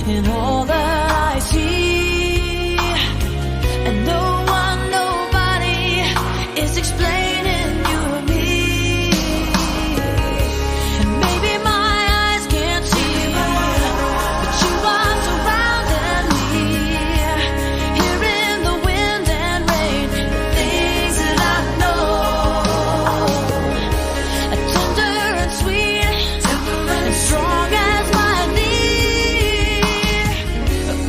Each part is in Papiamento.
In all that I see. And no one, nobody is explaining you and me. And maybe my eyes can't see, but you are surrounding me. Here in the wind and rain, the things that I know are tender and sweet, and strong as my knee.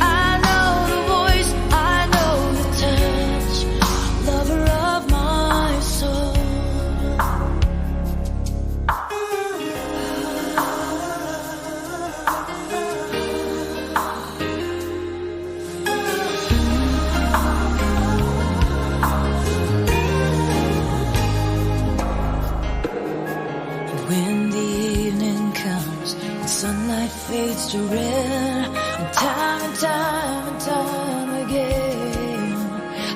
I know the voice, I know the touch, lover of my soul. And when the evening comes and sunlight fades to red, and time and time and time again,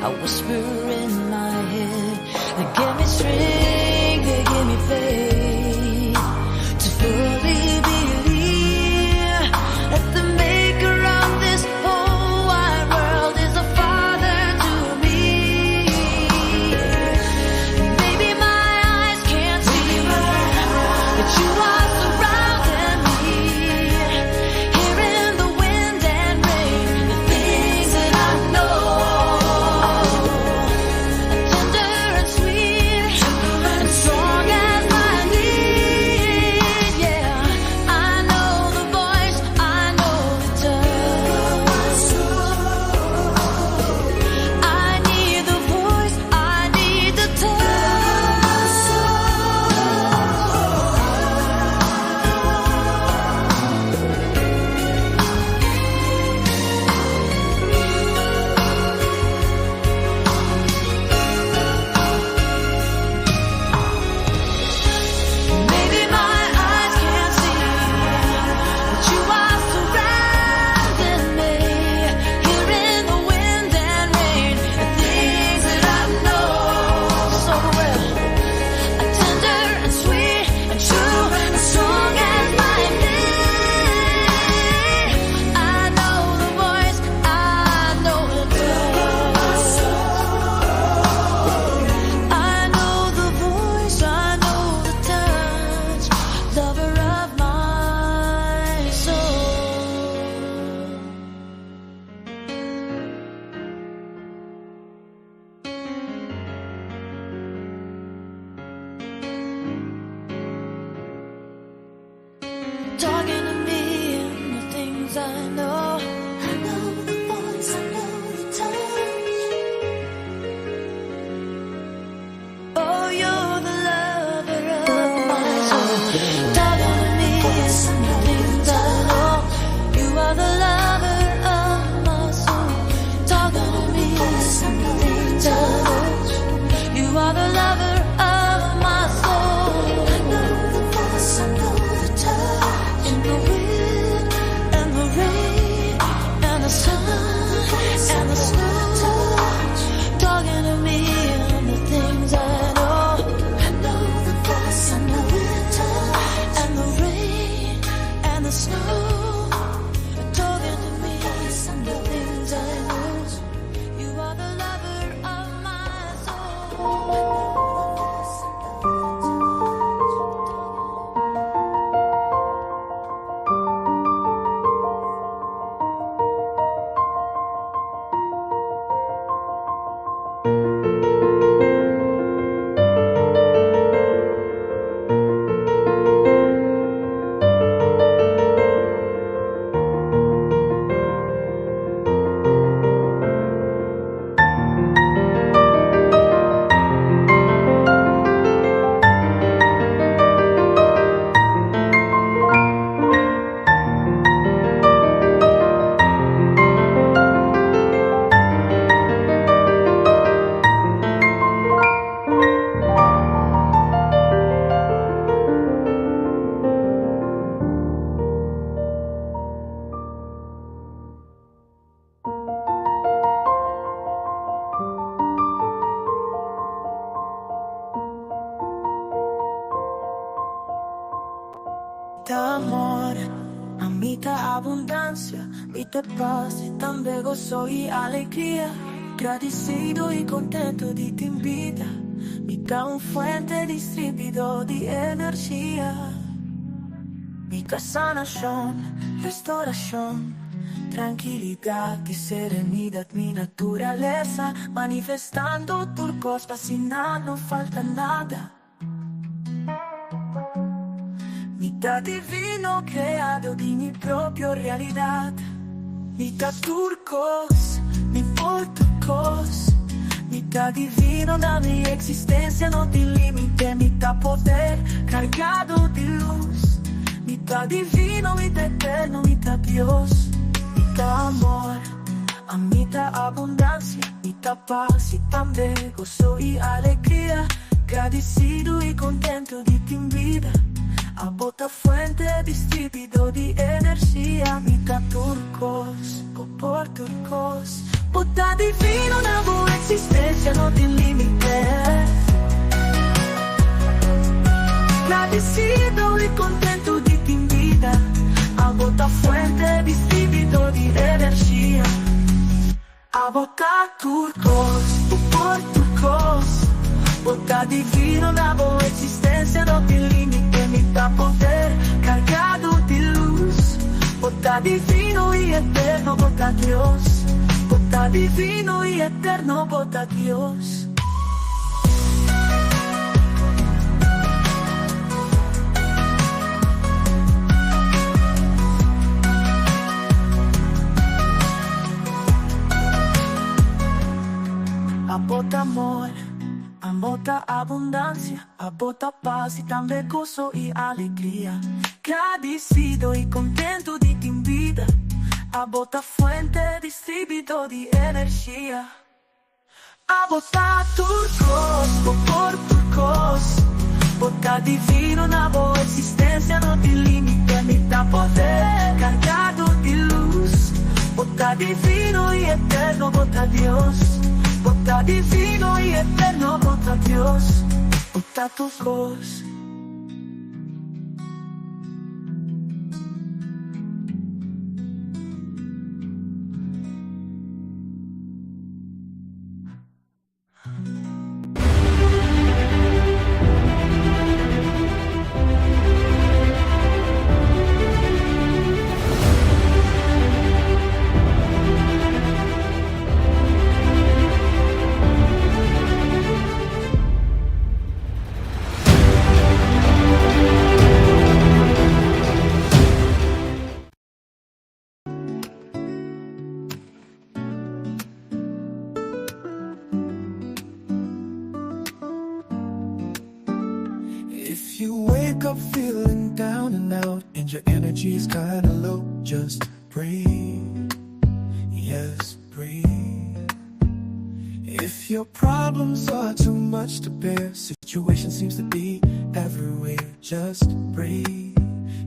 I whisper in my head that give me strength, they give me faith to fully believe that the maker of this whole wide world is a father to me. Maybe my eyes can't see, but you are surrounding me. Here in the wind and rain, the things that I know are tender and sweet and strong as my need. Yeah, I know the voice, I know the touch. I need the voice, I need the touch. Maybe my eyes can't see, but you are surrounding me. Here in the wind and rain, the things that I know so well are tender and sweet and true and strong as my name. I know the voice, I know the touch. I know the voice, I know the touch, lover of my soul. Talking to me and the things I know. I know the voice, I know the touch. Oh, you're the lover of my soul. Talking to me and the things I know. You are the lover of my soul. Talking to me and the things I know. You are the lover of my soul. I know the voice, I know the touch. In the wind and the rain and the sun and the snow. Talking to me and the things I know. I know the voice, I know the touch. And the rain and the snow. Talking to me and the things I know. You are the lover of my soul. Ta amor, ami ta abundancia. Ta pas i tambe goso i alegria. Gradisido i kontentu di tin bida. Mi ta un fuente distribuidó di energia. Mi ta sanashon, restorashon, trankilidat i serenidat. Mi naturalesa manifestando tur kos pa asina no falta nada. Mi ta divino kreado di mi propio realidat. Mi ta tur kos, mi por tur kos. Mi ta divino na mi eksistensia no tin límite. Mi ta poder kargado di lus. Mi ta divino, mi ta eterno, mi ta Dios. Mi ta amor, ami ta abundansia. Mi ta pas i tambe goso i alegria. Gradisido i kontentu di tin bida. Abo ta fuente distribuidó di energia. Mi ta tur kos, bo por tur kos. Bo ta divino na bo eksistensia no tin límite. Gradisido i kontentu di tin bida. Abo ta fuente distribuidó di energia. Abo ta tur kos, bo por tur kos. Bo ta divino na bo eksistensia no tin límite. Mi ta poder kargado di lus. Bo ta divino i eterno, bo ta Dios. Bo ta divino i eterno, bo ta Dios. Abo ta amor, abo ta abundansia, abo ta pas i tambe goso i alegria. Gradisido i kontentu di tin bida, abo ta fuente distribuidó di energia. Abo ta tur kos, bo por tur kos. Bo ta divino na bo eksistensia no tin límite. Mi ta poder kargado di lus. Bo ta divino i eterno, bo ta Dios. Bo ta divino i eterno, bo ta Dios. Bo ta tur kos. If you wake up feeling down and out and your energy is kinda low, just breathe. Yes, breathe. If your problems are too much to bear, situation seems to be everywhere, just breathe.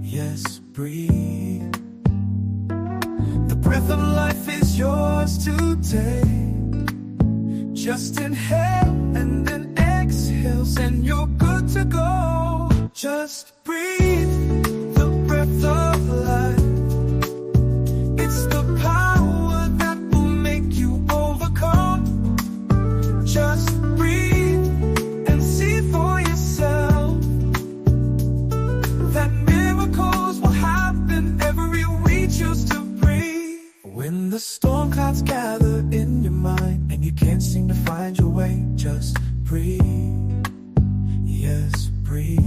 Yes, breathe. The breath of life is yours to take. Just inhale and then exhale, and you're good to go. Just breathe the breath of life. It's the power that will make you overcome. Just breathe and see for yourself that miracles will happen every we choose to breathe. When the storm clouds gather in your mind and you can't seem to find your way, just breathe. Yes, breathe.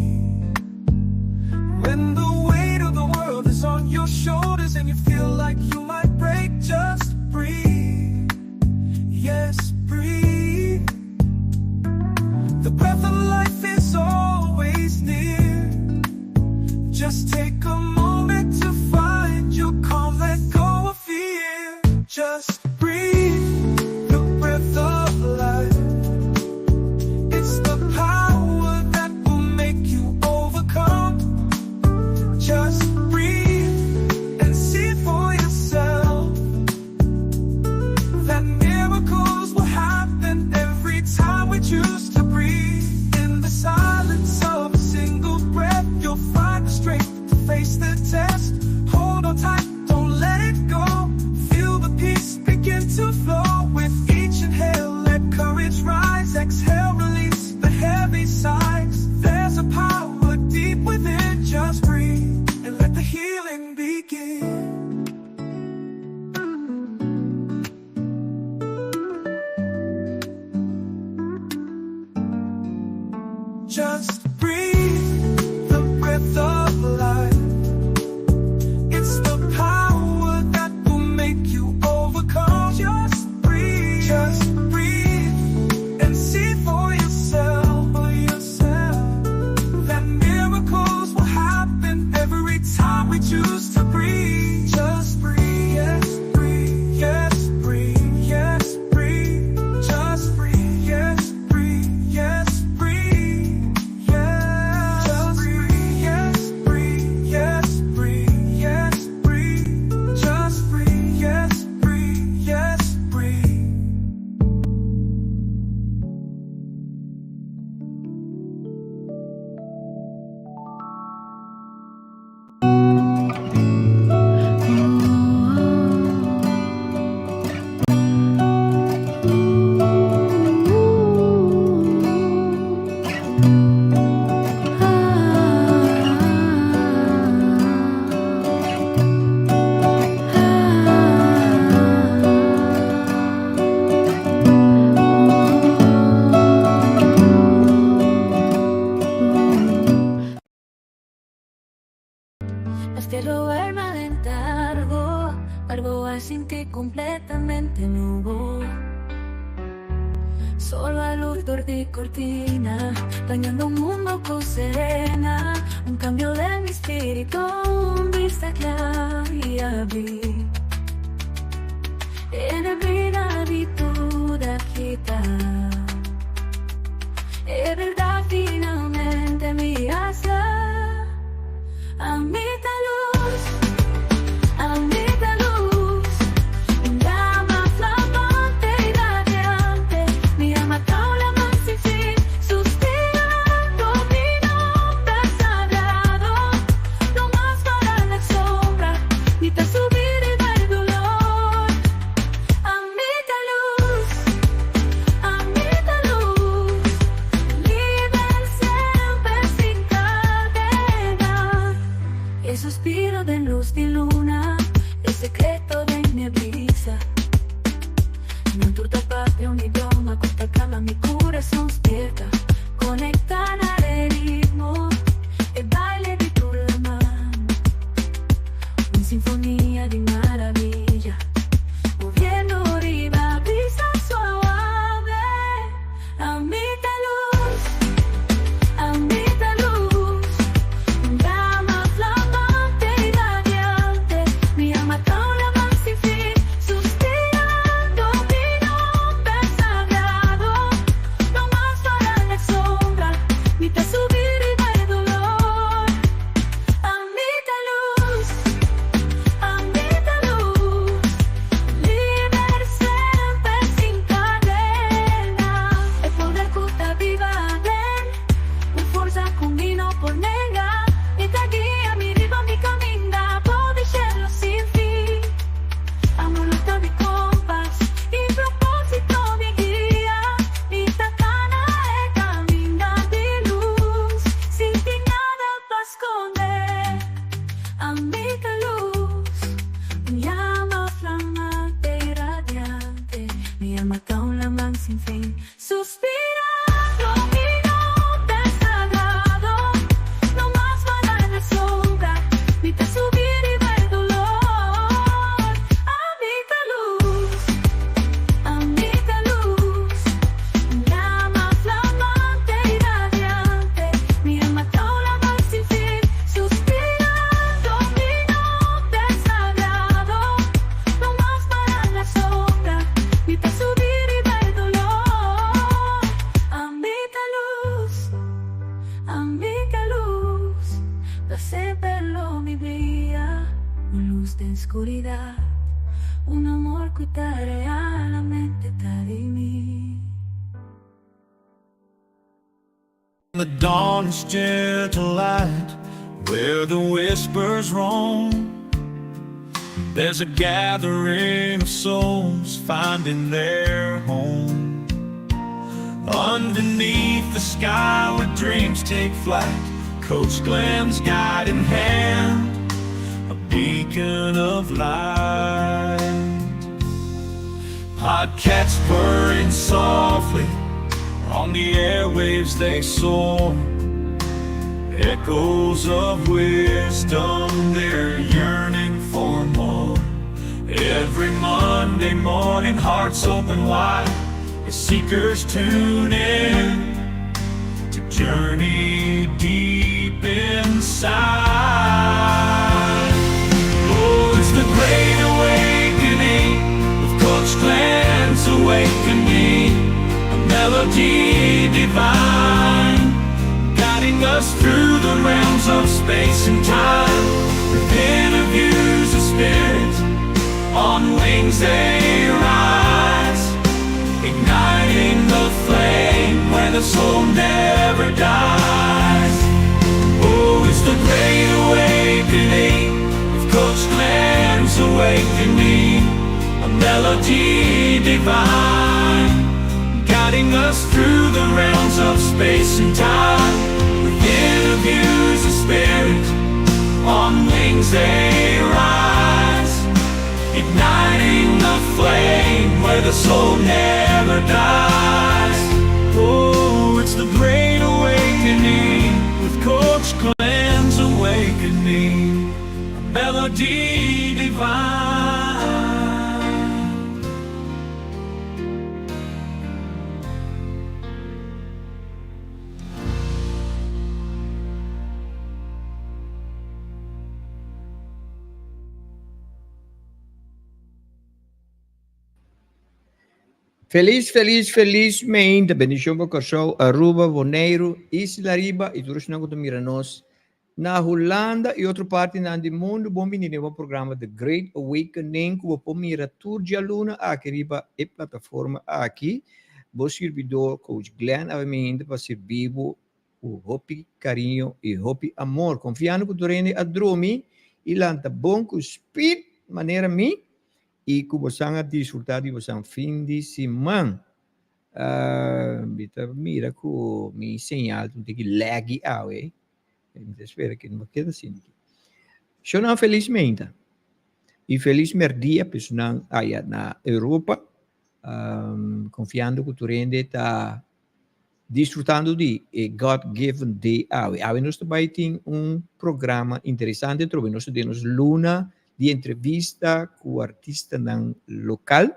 When the weight of the world is on your shoulders and you feel like you might break, just breathe. Yes, breathe. The breath of life is always near. Just take a moment to find your calm, let go of fear. Just breathe the breath of life. It's the power that will make you overcome. Just breathe and see for yourself that miracles will happen every time we choose to breathe. In the silence of a single breath, you'll find the strength to face the test. Hold on tight, don't let it go. Just breathe the breath of life. It's the power that will make you overcome. Just breathe, just breathe, and see for yourself, that miracles will happen every time we choose to breathe. Just breathe, yes, breathe, yes, breathe, yes, breathe. Just breathe, yes, breathe, yes, breathe, yes. Just breathe, yes, breathe, yes, breathe, yes, breathe. Just breathe, yes, breathe, yes, breathe. Espero verme alentar, algo sin que completamente nuevo. Solo a luz de cortina, dañando un mundo con serena. Un cambio de mi espíritu, un vista clara y abrir. En vida di toda kita. É verdad finalmente mi asa. Ami ta luz, ami ta luz, llama flamante y radiante, mi alma la sin fin, suspirando mi nombre sagrado, no más para la sombra, ni te subir el dolor. Ami ta luz, ami ta luz, liber semper sin cadena. El suspiro de luz di luna, el secreto de mi brisa. No turta papia un idioma, corta calma mi corazón despierta. Conecta al ritmo, el baile de tu mano. Una sinfonía de maravilla, moviendo arriba, brisa suave. Ami ta luz, ami ta luz, llama flamante y radiante, mi alma la sin fin, suspirando mi nombre sagrado, no más para la sombra, ni te subir el dolor. Ami ta luz, ami ta luz, liber semper sin cadena. E poder cu ta biba den, un forsa cu mi no por nenga, e ta guia mi riba mi caminda, pa cielo sin fin. Amor ta mi compas, y proposito mi guia, mi ta cana e caminda di luz, sin tin nada pa sconde. Ami ta luz, llama flamante y radiante, mi alma ta un laman sin fin, suspirando mi nombre sagrado, no más para la sombra, ni te subir y ver dolor. Ami ta luz, ami ta luz, llama flamante y radiante, mi alma ta un laman sin fin, suspirando mi nombre sagrado, no más para la sombra, ni te subir y ver dolor. Ami ta luz, ami ta luz, da semper lo mi guia, un luz den oscuridad, un amor cu ta realmente ta di mi. The dawn's gentle light, where the whispers roam, there's a gathering of souls finding their home. Underneath the sky where dreams take flight, Coach Glenn's guiding hand, a beacon of light. Podcasts purring softly. On the airwaves they soar, echoes of wisdom, they're yearning for more. Every Monday morning, hearts open wide, as seekers tune in to journey deep inside. Oh, it's the great awakening with Coach Glenn's awakening, a melody divine, guiding us through the realms of space and time. With interviews of spirit, on wings they rise, igniting the flame where the soul never dies. Oh, it's the great awakening with Coach Glenn's awakening, a melody divine, guiding us through the realms of space and time. With interviews of spirit, on wings they rise, igniting the flame where the soul never dies. Oh, it's the great awakening with Coach Glenn's awakening, a melody divine. Felis, felis, felis meinta. Bendishon pa Kòrsou, Aruba, Boneiru, Isla Riba i tur esnan ku ta mira nos na Hulanda i otro partinan di mundu. Bon bini den bo programa The Great Awakening ku bo por mira tur djaluna aki riba e plataforma aki. Bo sirbidor Coach Glenn awe meinta pa sirbi bo ku hopi kariño i hopi amor. Konfiando ku tur hende a drumi i lanta bon ku speed manera mi i ku bosan a disfrutá di bosan fin di siman. Mi ta mira ku mi señal ta un tiki laggy awe. Mi ta spera ku no a keda asina aki. Shownan felis meinta i felis merdia pa esunnan aya na Europa. Konfiando ku tur hende ta Disfrutando di e God Given Day awe. Awe nos ta bai tin un programa interesante trobe. Nos ta den nos luna di entrevista ku artistanan lokal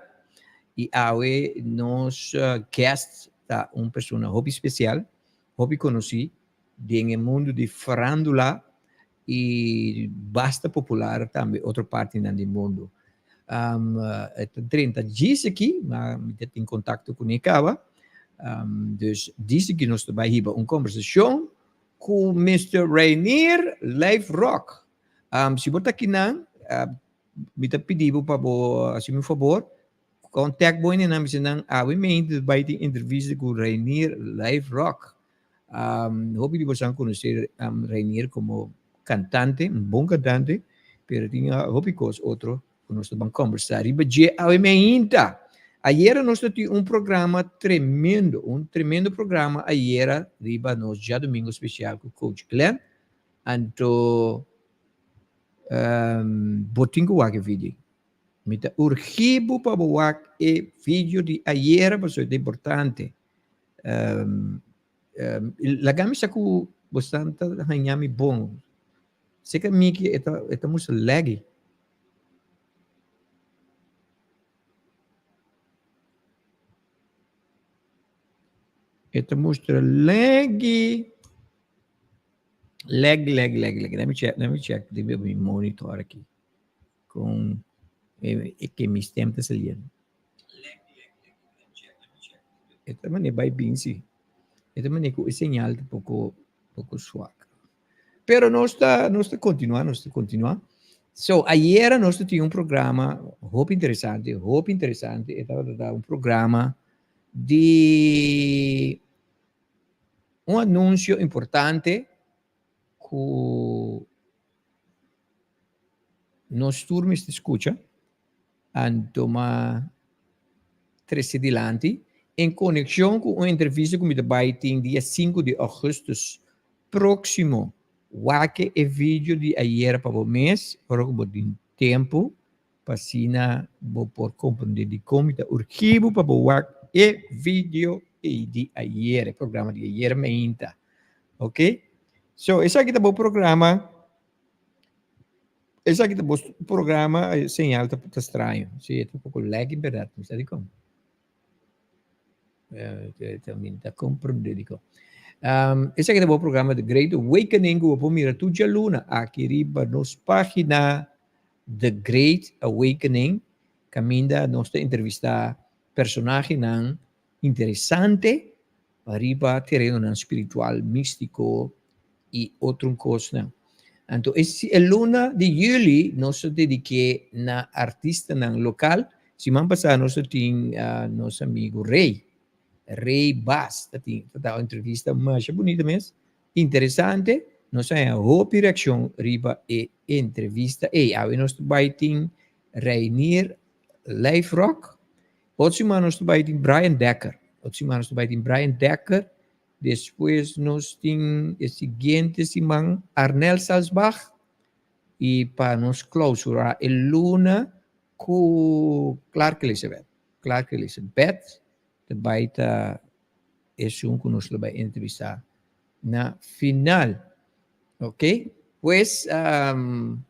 i awe nos guest ta un persona hopi spesial, hopi konosí den e mundu di farandula i basta popular tambe otro partinan di mundu. E ta drenta djis aki, ma mi ta tin kontakto kuné kaba. Dus djis aki nos ta bai hiba un kombersashon ku Mister Reinier Lijfrock. Si bo ta kinan, mi ta pidi bo pa bo hasi mi un fabor, kontak bo hende nan, bisa nan awe mente ta bai tin entrevista ku Reinier Lijfrock. Hopi di boso a conoce Reinier como cantante, un bon cantante, pero tin hopi cos otro cu nos ta ban conversa riba dje awe meinta. Ayera nos ta tin un programa tremendo, un tremendo programa ayera riba nos djadomingo special cu Coach Glenn. Anto bo tin cu wak e video. Mi ta urgi bo pa bo wak e video di ayera pasobra e ta importante. Laga mi sa ku bosan ta haña mi bon. Seka Miki e ta e ta mustra laggy. E ta mustra laggy. Lag, lag, lag, lag. Let me check, let me check di mi monitor aki. Kon e ke mi stem ta saliendo. E ta manera bai bin si. E ta manera ku e señal ta poko poko swak. Pero nos ta nos ta kontinuá, nos ta kontinuá. So ayera nos ta tin un programa hopi interesante, hopi interesante. E tabata un programa di un anunsio importante ku Nos tur mester skucha anto ma trese dilanti en konekshon ku un entrevista ku mi ta bai tin dia sinku di ougùstùs próksimo. Wak e video di ayera pa bo mes ora ku bo tin tempu pa asina bo por komprendé dikon mi ta urgi bo pa bo wak e video. ei di ayera, e programa di ayera meinta. Ok? So, esaki ta bo programa, esaki ta bo programa, e señal ta ta straño. Si, e ta un poko lag en berdad, mi sa dikon. Ta mi ta komprende dikon. Um, esaki ta bo programa The Great Awakening ku bo por mira tur djaluna aki riba nos página The Great Awakening, kaminda nos ta entrevistá personahenan interesante riba terenonan spiritual, místiko i otro kosnan. Anto e e luna di yüli nos ta dedik'é na artistanan lokal. Siman pasá nos ta tin nos amigu Rey, Rey Baas ta tin ta dau entrevista masha bunita mes, interesante. Nos a haña hopi reakshon riba e entrevista ei. Awe nos ta bai tin Reinier Lijfrock. Otro siman nos ta bai tin Brian Dekker. Otro siman nos ta bai tin Brian Dekker. Despues nos tin e siguiente siman Arnel Salsbach. I pa nos klausurá e luna ku Clark Elizabeth. Clark Elizabeth ta bai ta esun ku nos lo bai entrevistá na final. Ok? Pues, um,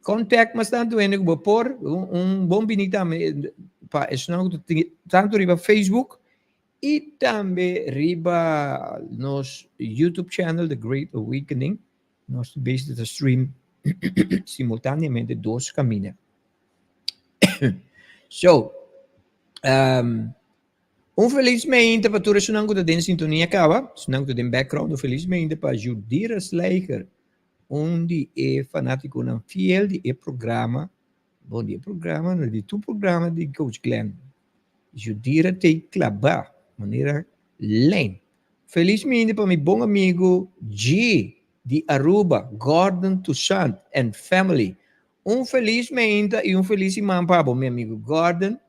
Contact mas tantu hende ku bo por. Un bon bini tambe pa esnan ku ta tantu riba Facebook i tambe riba nos YouTube channel The Great Awakening. Nos ta bezig ta stream simultaneamente dos kaminda. So, um, un felis meinta pa tur esunnan ku ta den sintonia kaba, esunnan ku ta den background, un felis meinta pa Judira Slijker. Un di e fanátikonan fiel di e programa, bon di e programa no, di tur programa di Coach Glenn, Judira t'ei klabá manera lijn. Felis mindi pa mi bon amigu G di Aruba, Gordon Toussaint and family. Un felis meinta i un felis siman pa bo mi amigu Gordon.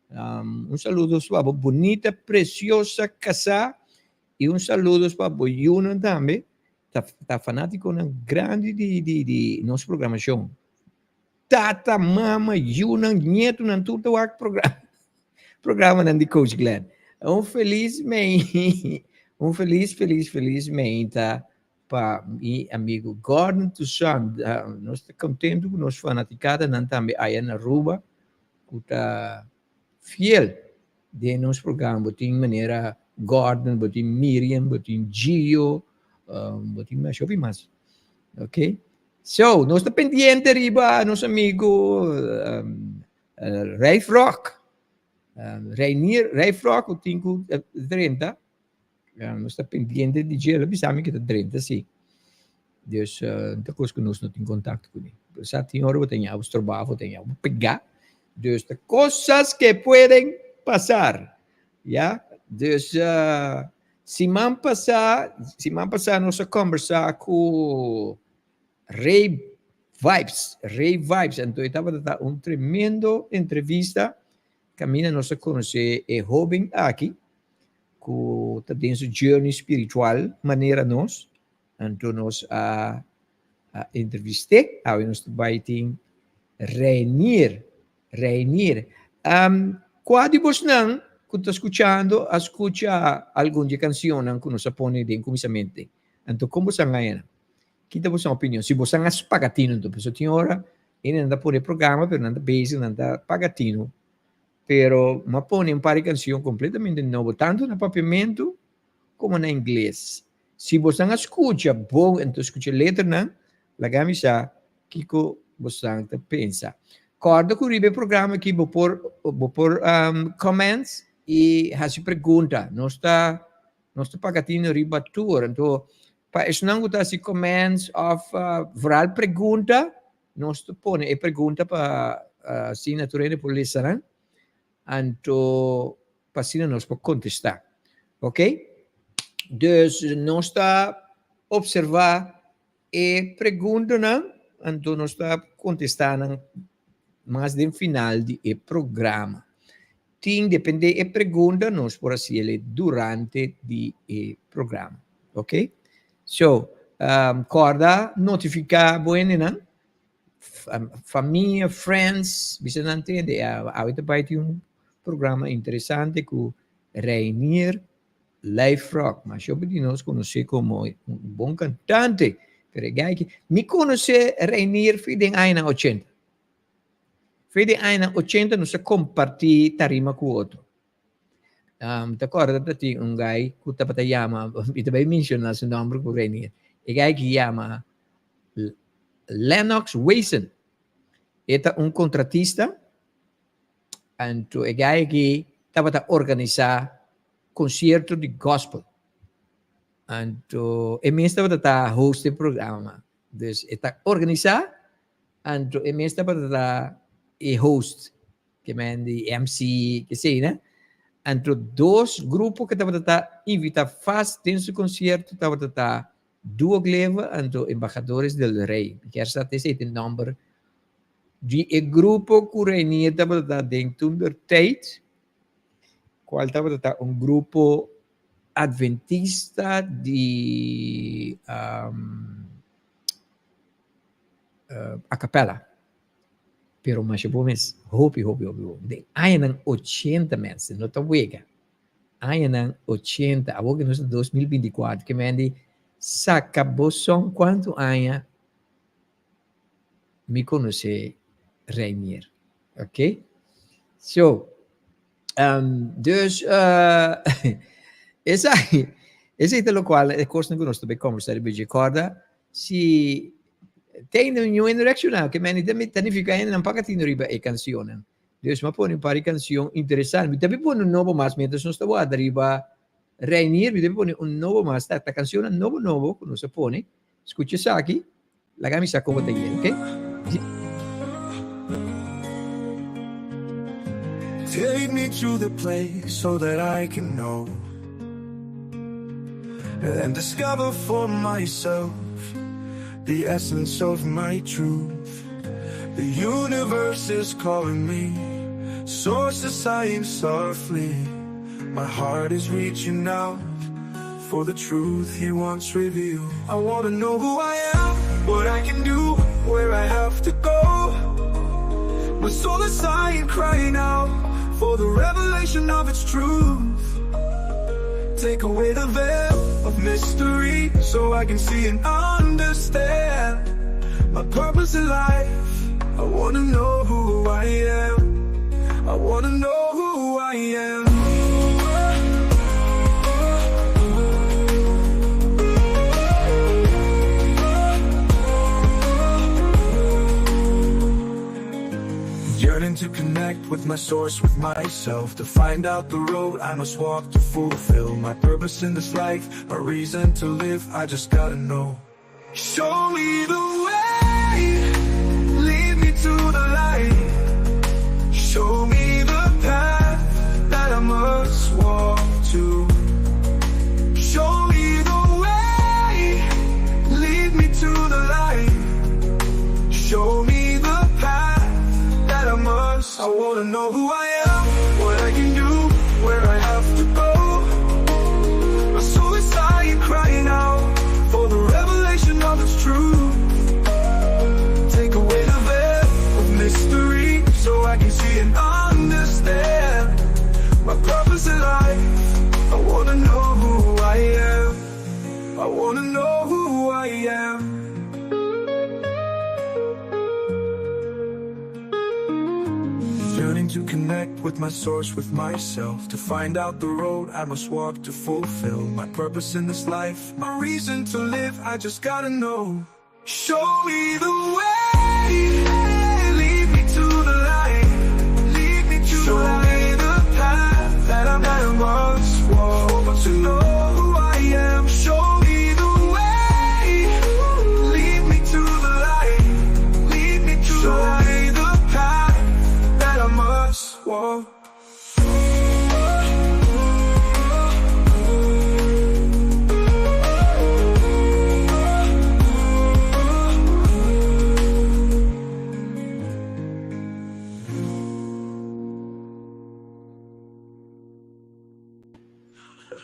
Un saludo pa bo bunita preciosa kasá i un saludo pa bo yunan tambe. Ta ta fanátikonan grandi di di di nos programashon. Tata, mama, yunan, nietunan tur ta wak programa programanan di Coach Glenn. Un felis mei un felis felis felis meinta pa mi amigu Gordon Toussaint. Nos ta kontentu ku nos fanatikadanan tambe aya na Aruba ku ta fiel Den nos programa bo tin manera Gordon, bo tin Miriam, bo tin Gio, bo tin masha hopi mas. Ok. So, nos ta pendiente riba nos amigo um, uh, Ray Rock. Um, Reinier, Ray Rock, ku tin ku drenta. Nos ta pendiente di dje, el a bisa mi ku ta drenta si. Dus ta kos ku nos no tin kontakto kuné. Sa tin ora bo ta ña bo strobá, bo ta ña bo pegá. Dus ta kosas ke pueden pasar. Ya, dus siman pasá, siman pasá nos a kombersá ku Ray Vibes, Ray Vibes, anto e tabata ta un tremendo entrevista kaminda nos a konosé e hóben aki. ku ta den su journey spiritual manera nos, anto nos a a entrevist'é, awe nos ta bai tin Reinier, Reinier. Um, kua di bosnan ku ta skuchando a skucha algun di e kansionnan ku nos a pone den kuminsamente? Anto kon bosan haña nan? Ki ta bosan opinion? Si bosan a spaga tinu anto, pasobra tin ora hende nan ta pone programa pero nan ta bezig nan ta paga tinu. Pero m'a pone un par di cancion completamente nobo, tanto na papiamento como na ingles. Si bosan a scucha bon en ta scucha letranan, laga mi sa kico bosan ta pensa. Corda cu riba e programa aki bo por bo por comments y haci pregunta. Nos ta nos ta paga tino riba tur. Anto pa esnan cu ta haci comments of vooral pregunta, Nos ta pone e pregunta pa asina tur hende por lesa nan, anto pa asina nos por kontestá. Ok? Dus nos ta opservá e preguntanan, anto nos ta kontestá nan mas den final di e programa. Tin dependé e pregunta nos por hasi el durante di e programa. Ok? So, um, kòrda notifiká bo hendenan, famia, friends, bisa nan tende, awe ta bai tin un programa interesante ku Reinier. Lijfrock, masha hopi di nos konosé komo un bon kantante, pero e guy aki, mi konosé Reinier fi den añanan ochenta. Fi den añanan ochenta nos a kompartí tarima ku otro. Mi ta kòrda ta tin un guy ku tabata yama, mi ta bai menshoná su nòmber ku Reinier, e guy aki yama Lennox Wason. E ta un kontratista, anto e guy aki tabata organisá konsierto di gospel. Anto e mes tabata ta host e programa. Dus e ta organisá, anto e mes tabata ta e host, ke men di MC, ke sei, ne? Anto dos grupo ke tabata ta invitá vast den su konsierto tabata ta Duo Gleva anto Embajadores del Rey. Mi kier sa esei ta e nòmber di e grupo ku Reinier tabata ta den toentertijd. Cual tabata ta un grupo adventista di um, uh, a capella. Pero masha bon mes, hopi, hopi, hopi bon. Den añanan 80 mensen, no ta wega. Añanan 80, awor que nos ta 2024, ke men di saca bo son cuanto aña mi conoce Reinier. Ok? So, um, dus, uh, esaki, esaki ta locual e cosnan cu nos ta bay conversa riba dje. Corda, si tin un new reacciona, ke men ta nifica hende nan paca tino riba e cancionnan. Dus mi a pone un par di cancion interesante. Mi ta bay pone un nobo mas mientras nos ta warda riba Reinier, mi ta bay pone un nobo mas. Ta, ta cancionnan nobo nobo cu nos a pone. Scucha esaki. Laga mi sa kon bo ta yega, ok? Take me to the place so that I can know And discover for myself the essence of my truth The universe is calling me Source is sighing softly My heart is reaching out For the truth he wants revealed I wanna know who I am What I can do Where I have to go My soul is sighing, crying out For the revelation of its truth Take away the veil of mystery So I can see and understand My purpose in life I wanna know who I am I wanna know who I am Yearning to connect with my source, with myself To find out the road I must walk to fulfill My purpose in this life, my reason to live I just gotta know Show me the way, lead me to the light Show me the path that I must walk to Show me the way, lead me to the light Show me the path that I must I wanna know who I am, what I can do, where I have to go My soul is sighing, crying out For the revelation of its truth Take away the veil of mystery So I can see and understand My purpose in life I wanna know who I am I wanna know who I am Yearning to connect with my source, with myself To find out the road I must walk to fulfill My purpose in this life, my reason to live I just gotta know Show me the way, lead me to the light Lead me to Show me the path that I must walk To know who I am, show me the way Lead me to the light, lead me to Show me the path that I must walk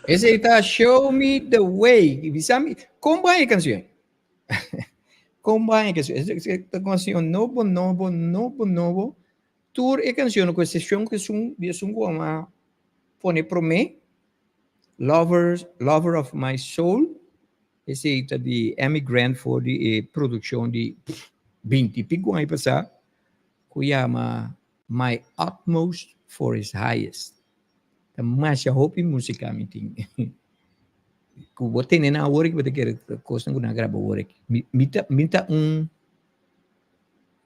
Esei ta Show Me the Way. Bisa mi, kon bai e kanshon? Kon bai e kanshon? E kanshon nobo, nobo, nobo, nobo. Tur e kanshon, ku eksepshon ku esun di esun ku a pone promé. Lovers, Lover of My Soul, esei ta di Amy Grant for di e produkshon di binti piku aña pasá ku yama My Utmost for His Highest. Ta masha hopi músika mi tin. Ku bo tene nan awor bo ta kere kosnan ku nan a graba awor. Mi, mi ta, mi ta un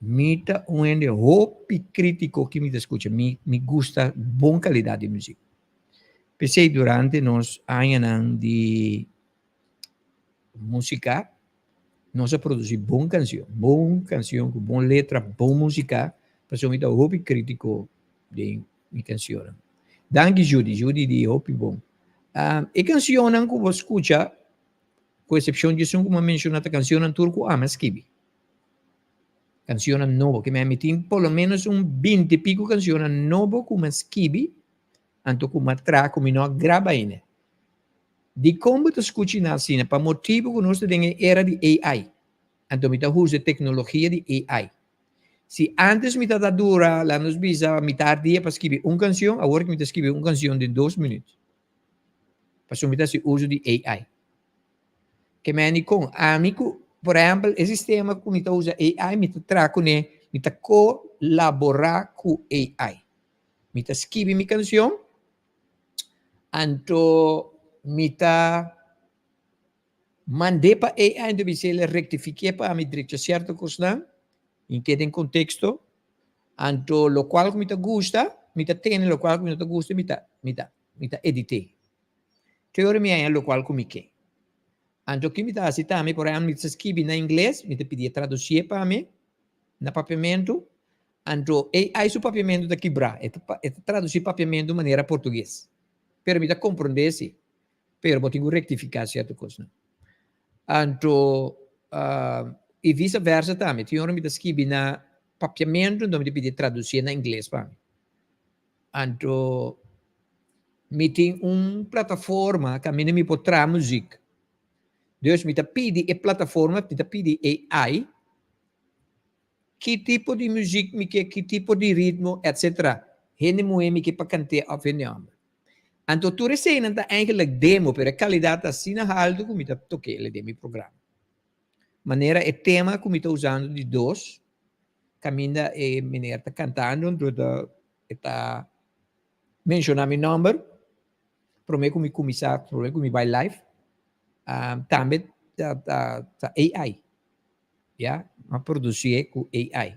mi ta un hende hopi krítiko ki mi ta skucha. Mi, mi gusta bon kalidat di muzik. P'esei durante nos añanan di músika, nos a produsí bon kanshon, bon kanshon ku bon letra, bon músika, pasobra mi ta hopi krítiko den mi kanshonnan. Danki Judy, Judy di hopi bon. E kanshonnan ku bo skucha, ku eksepshon di esun ku mi a menshoná, ta kanshonnan tur ku ami a skibi. Kanshonnan nobo, ke mi tin por lo ménos un binti piku kanshonnan nobo ku mi a skibi, anto ku mi a traha ku mi no a graba ainda. Dikon bo ta skucha nan asina? Pa motibu ku nos ta den e era di AI. Anto mi ta usa e teknologia di AI. Si ántes mi ta ta dura, laga nos bisa, mitar dia pa skibi un kanshon, awor mi ta skibi un kanshon den dos minüt. Pasobra mi ta hasi uso di AI. Ke meni kon? Ami ku, por ehèmpel, e sistema ku mi ta usa AI, mi ta traha kuné, mi ta kolaborá ku AI. Mi ta skibi mi kanshon, anto mi ta mand'é pa AI, anto mi bis'é rektifik'é pa mi drecha sierto kosnan, i keda den konteksto. Anto lokual ku mi ta gusta, mi ta tene, lokual ku mi no ta gusta, mi ta mi ta mi ta edit'é. Te ora mi haña lokual ku mi ke. Anto ki mi ta hasi tambe, por ehèmpel mi ta skibi na ingles, mi ta pidié tradusié pa mi na papiamentu, Anto AI su papiamentu ta kibrá, e ta e ta tradusí papiamentu manera portugues. Pero mi ta komprondé si, pero bo tin ku rektifiká sierto kosnan. Anto i visa versa tambe, tin ora mi ta skibi na papiamentu anto mi ta pidi e tradusié na ingles pa mi. Anto mi tin un plataforma kaminda mi por traha muzik. Dus mi ta pidi e plataforma, mi ta pidi AI Ki tipo di muzik mi ke, ki tipo di ritmo, etc. Hende muhé mi ke pa kant'é òf hende hòmber. Anto tur eseinan ta eigenlijk demo, pero e kalidat ta asina haltu ku mi ta tok'é den mi programa. Manera e tema ku mi ta usando di dos, kaminda e meneer ta kantando, anto e ta e ta menshoná mi nòmber promé ku mi kuminsá, promé ku mi bai live, tambe ta ta AI. Ya, m'a producié cu AI.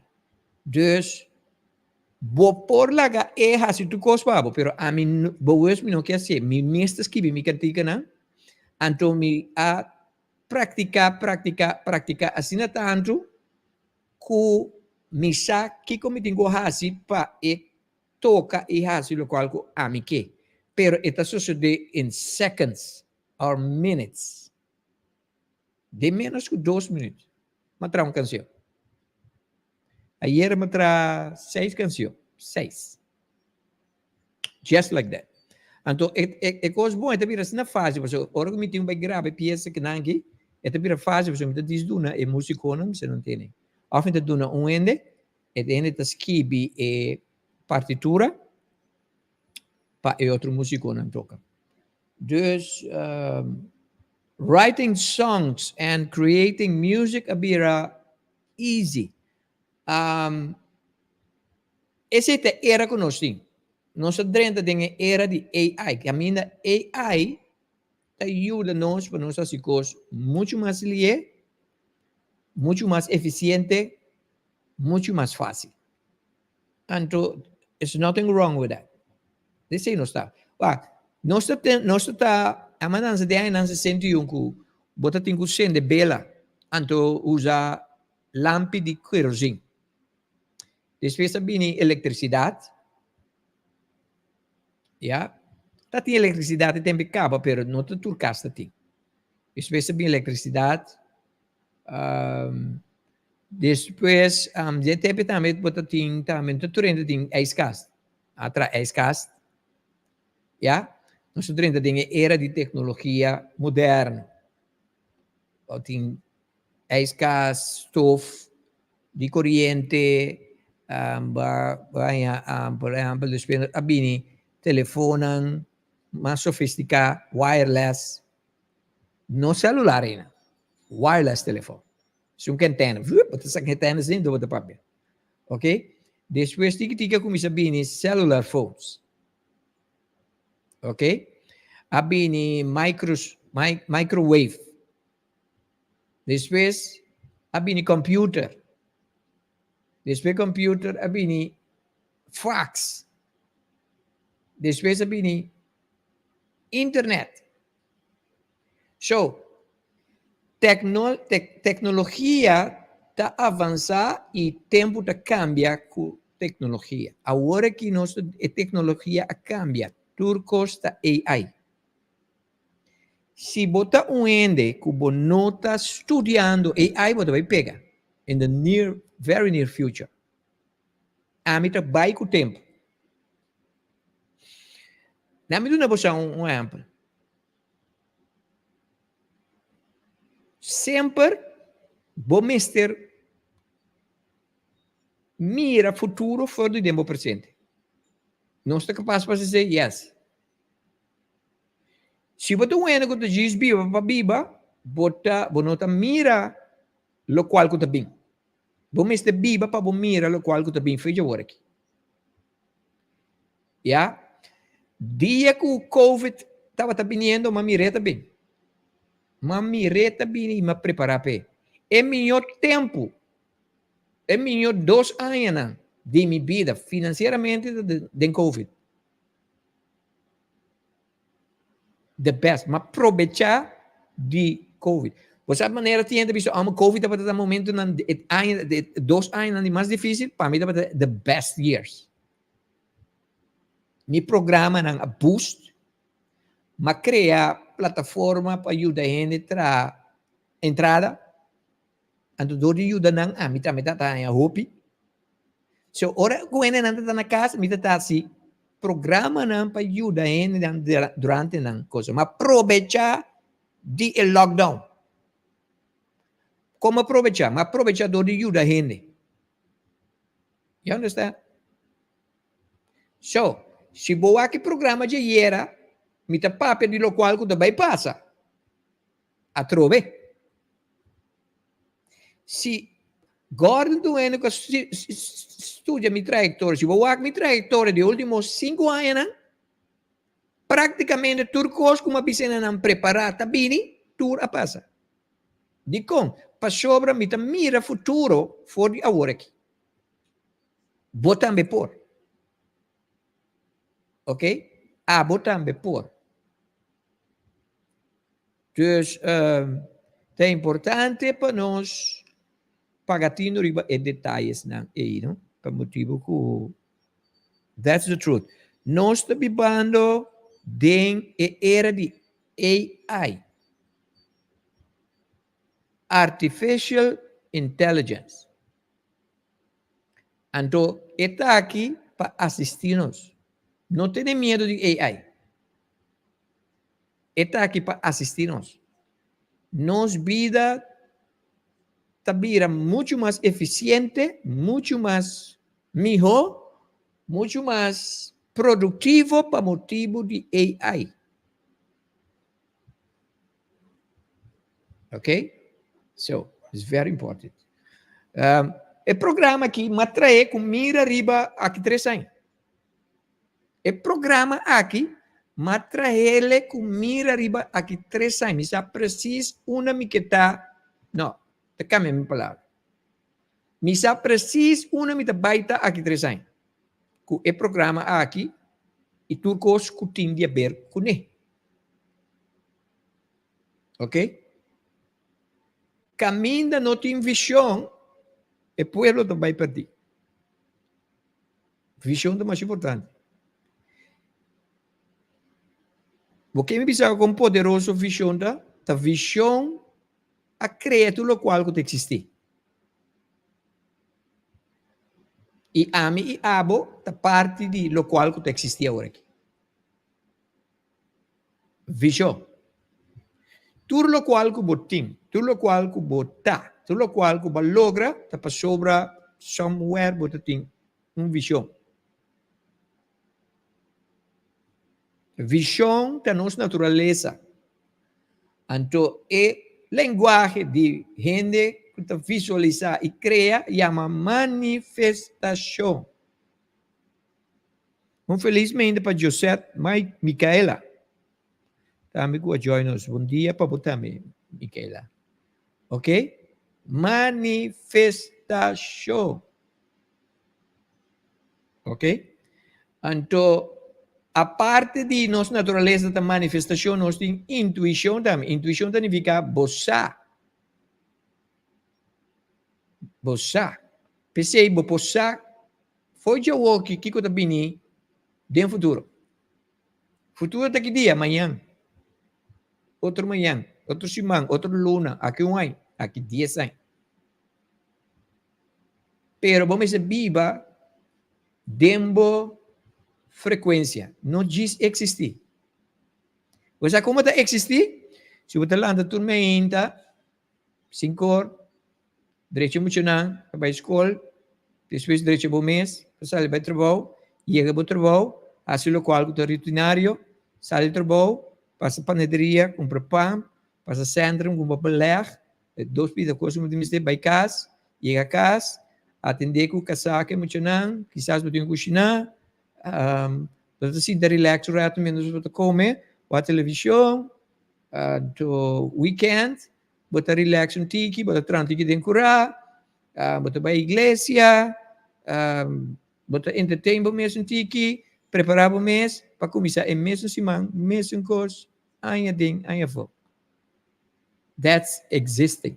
Dus, bo por laga e haci tur cos pa bo, pero ami no, bewust mi no ke hacié. Mi mes ta skibi mi canticanan, anto mi a practica, practica, practica asina tanto cu mi sa kico mi tin cu haci pa e toca y haci locual cu ami ke. Pero e ta sosode in seconds or minutes. Den menos ku dos minüt m'a traha un kansion. Ayer m'a traha seis kansion, seis. Just like that. Anto e e e kos bon e ta bira asina fásil pasobra ora ku mi tin bai graba e piesa kinan aki e ta bira fásil pasobra mi ta dis duna e músikonan mi sa no tene. Òf mi ta duna un hende, e hende ta skibi e partitura pa e otro músikonan toka. Dus writing songs and creating music a bira easy. Esei ta e era ku nos tin. Nos a drenta den e era di AI, kaminda AI ta yuda nos pa nos hasi kos muchu mas lié, muchu mas efisiente, muchu mas fásil. Anto, there's nothing wrong with that. Esei nos ta. Wak, nos ta ten, nos ta ta, amanansa den añanan 61 ku bo ta tin ku sende bela, anto usa lampi di kerozin. Despues a bini elektrisidat, ya. Ta tin elektrisidat e tempu e kaba, pero no ta tur kas ta tin. Despues a bini elektrisidat, Despues den tempu tambe bo ta tin tambe no ta tur hende tin ijskast. A traha ijskast, ya. Nos ta drenta den e era di teknologia moderno. Bo tin ijskast, stof di koriente, bo a haña por ehèmpel despues a bini telefonnan. mas sofistiká, wireless, no selular ainda, wireless telefòn. Esun ku antena, vup, bo ta saka e antena asin, bo ta papia. Ok? Despues tiki tiki a kuminsá bini cellular phones. Ok? A bini micros, microwave. Despues a bini computer. Despues computer a bini fax. Despues a bini internet. So, tecno, te, tecnologia ta avansa y tempo ta cambia cu tecnologia. Awor aki nos e tecnologia a cambia. Tur cos ta AI. Si bo ta un hende ku bo no ta studiando AI bo ta bai pega in the near, very near future. Ami ta bai ku tempu. Na mi duna boso un ehempel. Semper bo mester mira futuro for di den bo presente. Nos ta kapas pa hasi esei? Yes. Si bo ta un hende ku ta djis biba pa biba, bo ta bo no ta mira lokual ku ta bin. Bo mester biba pa bo mira lokual ku ta bin fecha awor aki. Ya. Dia ku covid tabata biniendo, m'a mir'é ta bin. M'a mir'é ta bini i m'a prepará p'e. E mihó tempu, e mihó dos añanan di mi bida finansieramente ta den covid. The best. M'a probecha di Covid. Bo sa manera tin hende bisa, amo Covid tabata ta momentonan, e aña, e dos añanan di mas difícil, pa mi tabata the best years. Mi programanan a boost, m'a crea plataforma pa yuda hende traha entrada, Anto dor di yuda nan, ami tambe ta haña hopi. So ora ku hendenan ta ta na kas, mi ta ta hasi programanan pa yuda hendenan durante nan cosa. Ma probechá di e lockdown. Komo probechá? Ma probechá dor di yuda hende. You understand? So, si bo wak e programa djayera, mi ta papia di lokual ku ta bai pasa. Atrobe. Si Gordon ta un hende ku a studia mi trayektoria, si bo wak mi trayektoria di ultimo sinku añanan, praktikamente tur kos ku mi a bisa na nan prepará ta bini, tur a pasa. Dikon? Pasobra mi ta mira futuro for di awor aki. Bo tambe por. Ok? Abo tambe por. Dus ta importante pa nos paga tino riba e detayesnan ei, no? Pa motibu ku that's the truth. Nos ta bibando den e era di AI. Artificial Intelligence. Anto e ta aki pa asisti nos. No tene miedu di AI. E ta aki pa asisti nos. Nos bida ta bira muchu mas efisiente, muchu mas mihó, muchu mas produktivo pa motibu di AI. Ok? So, it's very important. Um, e programa aki m'a trae ku mira riba aki tres aña. E programa aki m'a traele ku mira riba aki tres aña. Mi sa precies unda mi ke ta, no, ta kambia mi palabra. Mi sa precies unda mi ta bai ta aki tres aña. Ku e programa aki i tur kos ku tin di aber kuné. Ok? Kaminda no tin vision, e pueblo ta bai perdí. Vision ta mas importante. Bo ke mi bisa kon poderoso vision ta? Ta vision a krea tur lokual ku ta eksistí. I ami i abo ta parti di lokual ku ta eksistí aworakí. Vision. Tur lokual ku bo tin, tur lokual ku bo ta, tur lokual ku bo a logra ta pasobra somewhere bo ta tin un vision. Vishon ta nos naturalesa. Anto e lenguahe di hende ku ta visualisá i krea yama manifestashon. Un felis mente pa Josette Micaela tambe ku a join nos. Bon dia pa bo tambe Micaela. Ok, manifestashon. Ok? Anto, aparte di nos naturalesa ta manifestashon, nos tin intuishon tambe. Intuishon ta nifiká bo sa. Bo sa. P'esei bo por sa for djawoki kiko ta bini den futuro. Futuro ta ki dia? Mañan. Otro mañan, otro siman, otro luna, aki un aña, aki dies aña. Pero bo mester biba den bo frekuensia, no djis eksistí. Bo sa kon bo ta eksistí? Si bo ta lanta tur meinta, sinkor, drecha muchanan pa bai skol, despues drecha bo mes pa sali bai trabou, yega bo trabou, hasi lokual ku ta rutinario, sali trabou, pasa panaderia, kumpra pan, pasa sentrum kumpra beleg, E dos pida kos ku bo tin mester bai kas, yega kas, atendé ku kasá ku e muchanan, kisas bo tin ku kushiná, bo ta sinta rilèks un ratu miéntras bo ta kome, wak televishon, anto wikènt bo ta rilèks un tiki, bo ta traha un tiki den kurá, bo ta bai iglesia, bo ta entertain bo mes un tiki, prepará bo mes pa kuminsá e mesun siman, mesun kos, aña aden, aña afó. That's existing.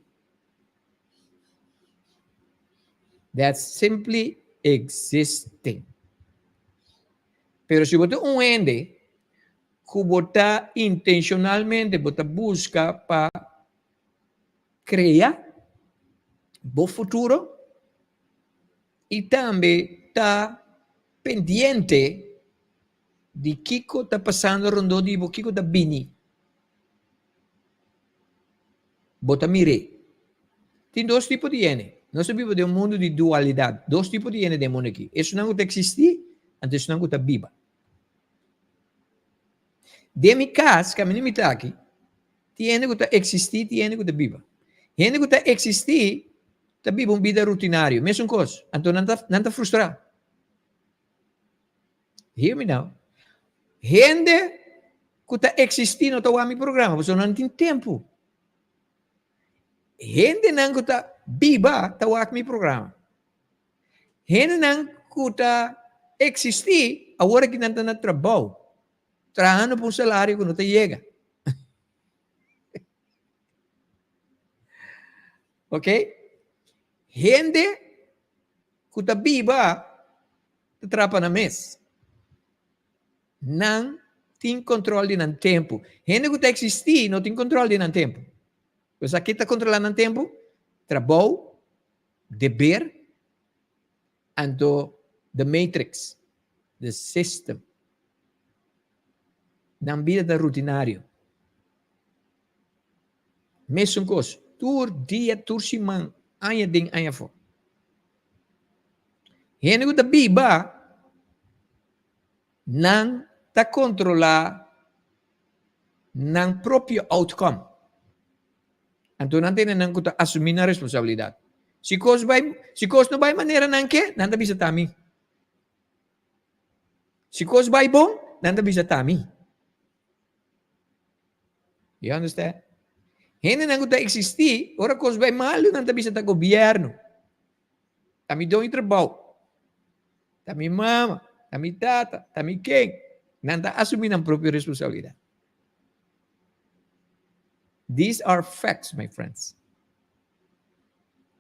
That's simply existing. Pero si bo ta un hende ku bo ta intencionalmente bo ta buska pa krea bo futuro i tambe ta pendiente di kiko ta pasando rondó di bo, kiko ta bini. Bo ta mir'é. Tin dos tipo di hende. Nos ta biba den un mundu di dualidat. Dos tipo di hende den e mundu aki. Esunnan ku ta eksistí anto esunnan ku ta biba. Den mi kas, kaminda mi ta aki, tin hende ku ta eksistí, tin hende ku ta biba. Hende ku ta eksistí ta biba un bida rutinario, mesun kos. Anto nan ta nan ta frustrá. Hear me now. Hende ku ta eksistí no ta wak mi programa pasobra nan tin tempu. Hendenan ku ta biba ta wak mi programa. Hendenan ku ta eksistí awor aki nan ta na trabou, trahando pa un salario ku no ta yega. Ok? Hende ku ta biba ta trapa nan mes. Nan tin control di nan tempu. Hende ku ta eksistí no tin control di nan tempu. Pues a ke ta kontrolá nan tempu? Trabou, deber, anto the matrix, the system. Nan bida ta rutinario. Mesun kos, tur dia, tur siman, aña den, aña afó. Hende ku ta biba, nan ta kontrolá nan propio outcome. Anto nan tene nan ku ta asumí nan responsabilidat. Si kos bai, si kos no bai manera nan ke, nan ta bisa ta mi. Si kos bai bon, nan ta bisa ta mi. You understand? Hendenan ku ta eksistí, ora kos bai malu, nan ta bisa ta gobièrnu. Ta mi doño trabou. Ta mi mama, ta mi tata, ta mi ken. Nan ta asumí nan propio responsabilidat. These are facts, my friends.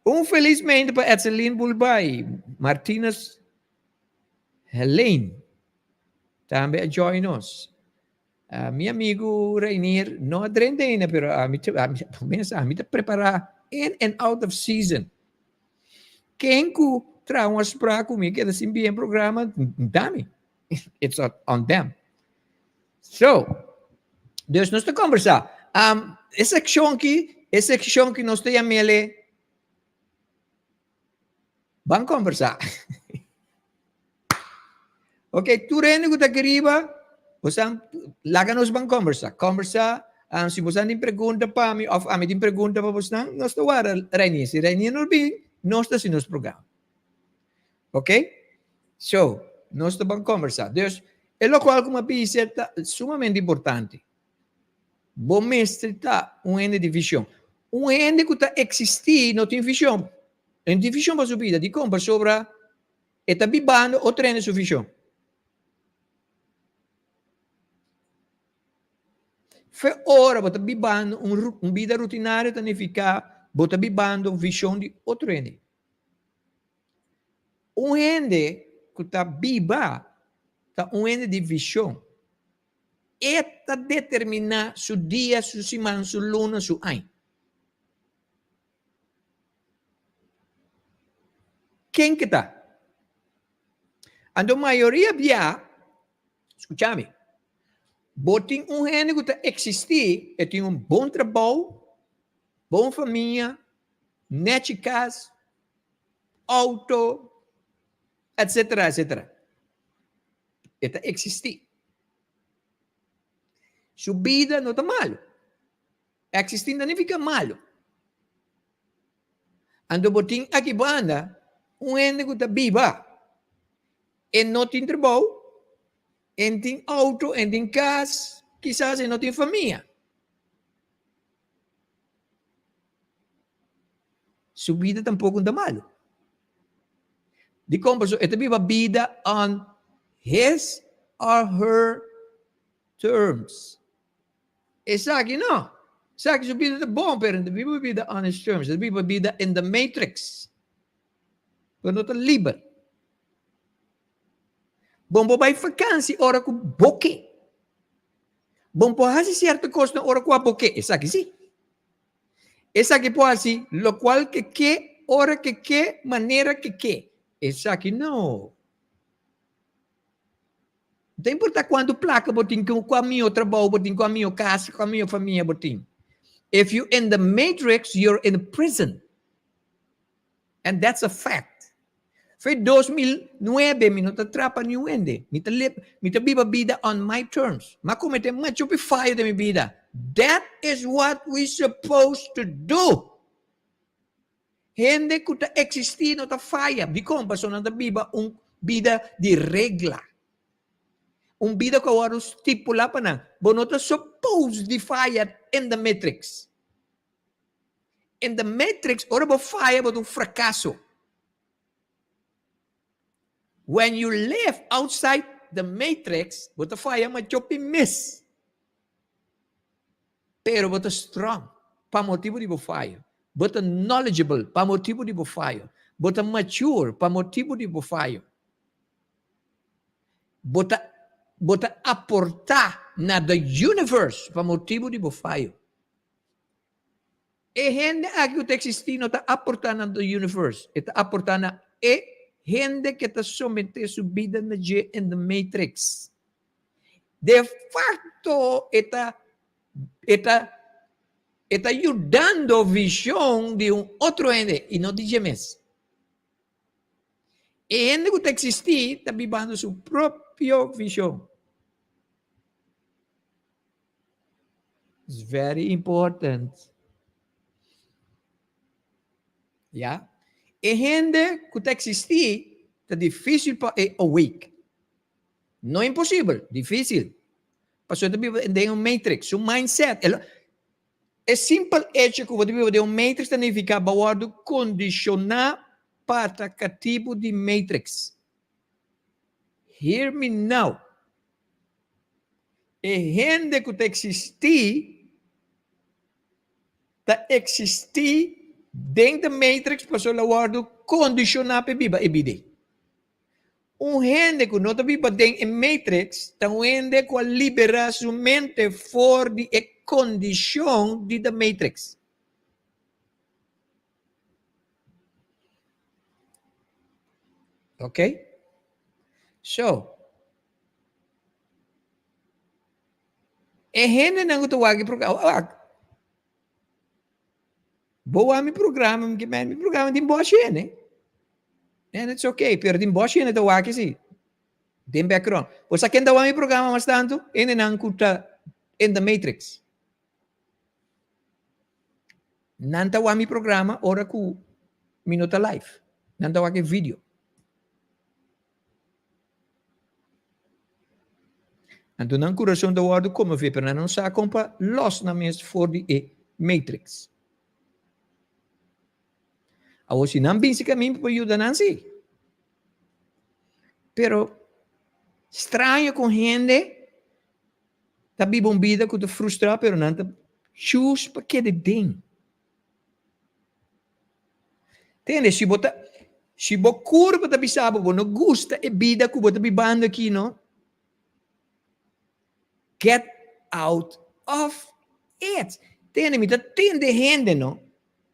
Un felismente pa Etseline Bulbay, Martinus Helene tambe a join nos. Uh, mi amigo Reinier no a drenta ainda, pero ami, ami, ami ta prepará in and out of season. Ken ku traha un afspraak ku mi keda sin bien programa, dami. It's on them. So, dus nos ta conversa. Um, e seccion ki, e seccion ki nos ta yamele Ban conversa. Ok, tur hende ku ta aki riba. Bosan laga nos ban kombersá. Kombersá, si bosan tin pregunta pa mi òf ami tin pregunta pa bosnan, nos ta warda Reinier. Si Reinier no bin, nos ta hasi nos programa. Ok? So, nos ta ban kombersá. Dus, e lokual ku mi a bisa ta sumamente importante. Bo mester ta un hende di vishon. Un hende ku ta eksistí no tin vishon. E no tin vishon pa su bida. Dikon? Pasobra e ta bibando otro hende su vishon. Fe ora bo ta bibando un un bida rutinario ta nifiká bo ta bibando vishon di otro hende. Un hende ku ta biba ta un hende di vishon. E ta determiná su dia, su siman, su luna, su aña. Ken ke ta? Anto mayoria bia, skucha mi, bo tin un hende ku ta eksistí, e tin un bon trabou, bon famia, nechi kas, outo, etsetera, etsetera. E ta eksistí. Su bida no ta malu. Eksistí no nifiká malu. Anto bo tin aki banda un hende ku ta biba. E no tin trabou, e no tin outo, e no tin kas, kisas e no tin famia. Su bida tampoko no ta malu. Dikon? Pasobra e ta biba bida on his or her terms. Esaki no. Esaki su bida ta bon, pero e no ta biba bida on his terms. E ta biba bida in the matrix. Pero no ta liber. Bon por bai vakansi ora ku bo ke. Bon por hasi sierto kosnan ora ku abo ke. Esaki si. Esaki por hasi lokual ke ke, ora ke ke, manera ke ke. Esaki no. No ta importa kuantu plaka bo tin, kua mihó trabou bo tin, kua mihó kas, kua mihó famia bo tin. If you in the matrix, you're in prison. And that's a fact. Fe 2009 mi no ta trapa niun hende. Mi ta lib, mi ta biba bida on my terms. M'a comete macho hopi fayo den mi bida. That is what we supposed to do. Hende ku ta eksistí no ta faya. Dikon? Pasobra nan ta biba un bida di regla. Un bida ku a wòrdu stipulá pa nan. Bo no ta supposed di faya in the matrix. In the matrix, ora bo faya bo ta un frakaso. When you live outside the matrix, bo ta faya machopi mes. Pero bo ta strong pa motibu di bo fayo. Bo ta knowledgeable pa motibu di bo fayo. Bo ta mature pa motibu di bo fayo. Bo ta bo ta aporta na the universe pa motibu di bo fayo. E hende aki ku ta eksistí no ta aportá na the universe, e ta aportá na e hende ke ta someté su bida na dje in the matrix. De facto e ta e ta e ta yudando vision di un otro hende y no di dje mes. E hende ku ta eksistí ta bibando su propio vision. It's very important. Ya. E hende ku ta eksistí ta difísil pa e awake. No imposibel, difísil. Pasobra e ta biba den un matrix, su mindset. E, e simpel hecho ku bo ta biba den un matrix ta nifiká bo a wòrdu kondishoná pa ta katibu di matrix. Hear me now. E hende ku ta eksistí ta eksistí den de matrix pasobra el a wòrdu kondishoná pa e biba e bida ei. Un hende ku no ta biba den e matrix ta un hende ku a liberá su mente for di e kondishon di the matrix. Ok? So, e hendenan ku ta wak e programa, wak, Bo wak mi programa, mi mi programa tin boshi hende. And it's okay, pero tin boshi hende ta wak si. Den background. Bo sa ken ta wak mi programa mas tantu? Hendenan ku ta in the matrix. Nan ta wak mi programa ora ku mi no ta live. Nan ta wak e video. Anto nan kurason ta wòrdu konmové, pero nan no sa kon pa lòs nan mes for di e matrix. Awor si nan bin si kamin pa yuda nan si. Pero straño con hende ta biba un bida cu ta frustra pero nan ta choose pa keda den. Tende, si bo ta si bo curpa ta bisa bo bo no gusta e bida cu bo ta bibando aki no, get out of it. Tende, mi ta tende hende no.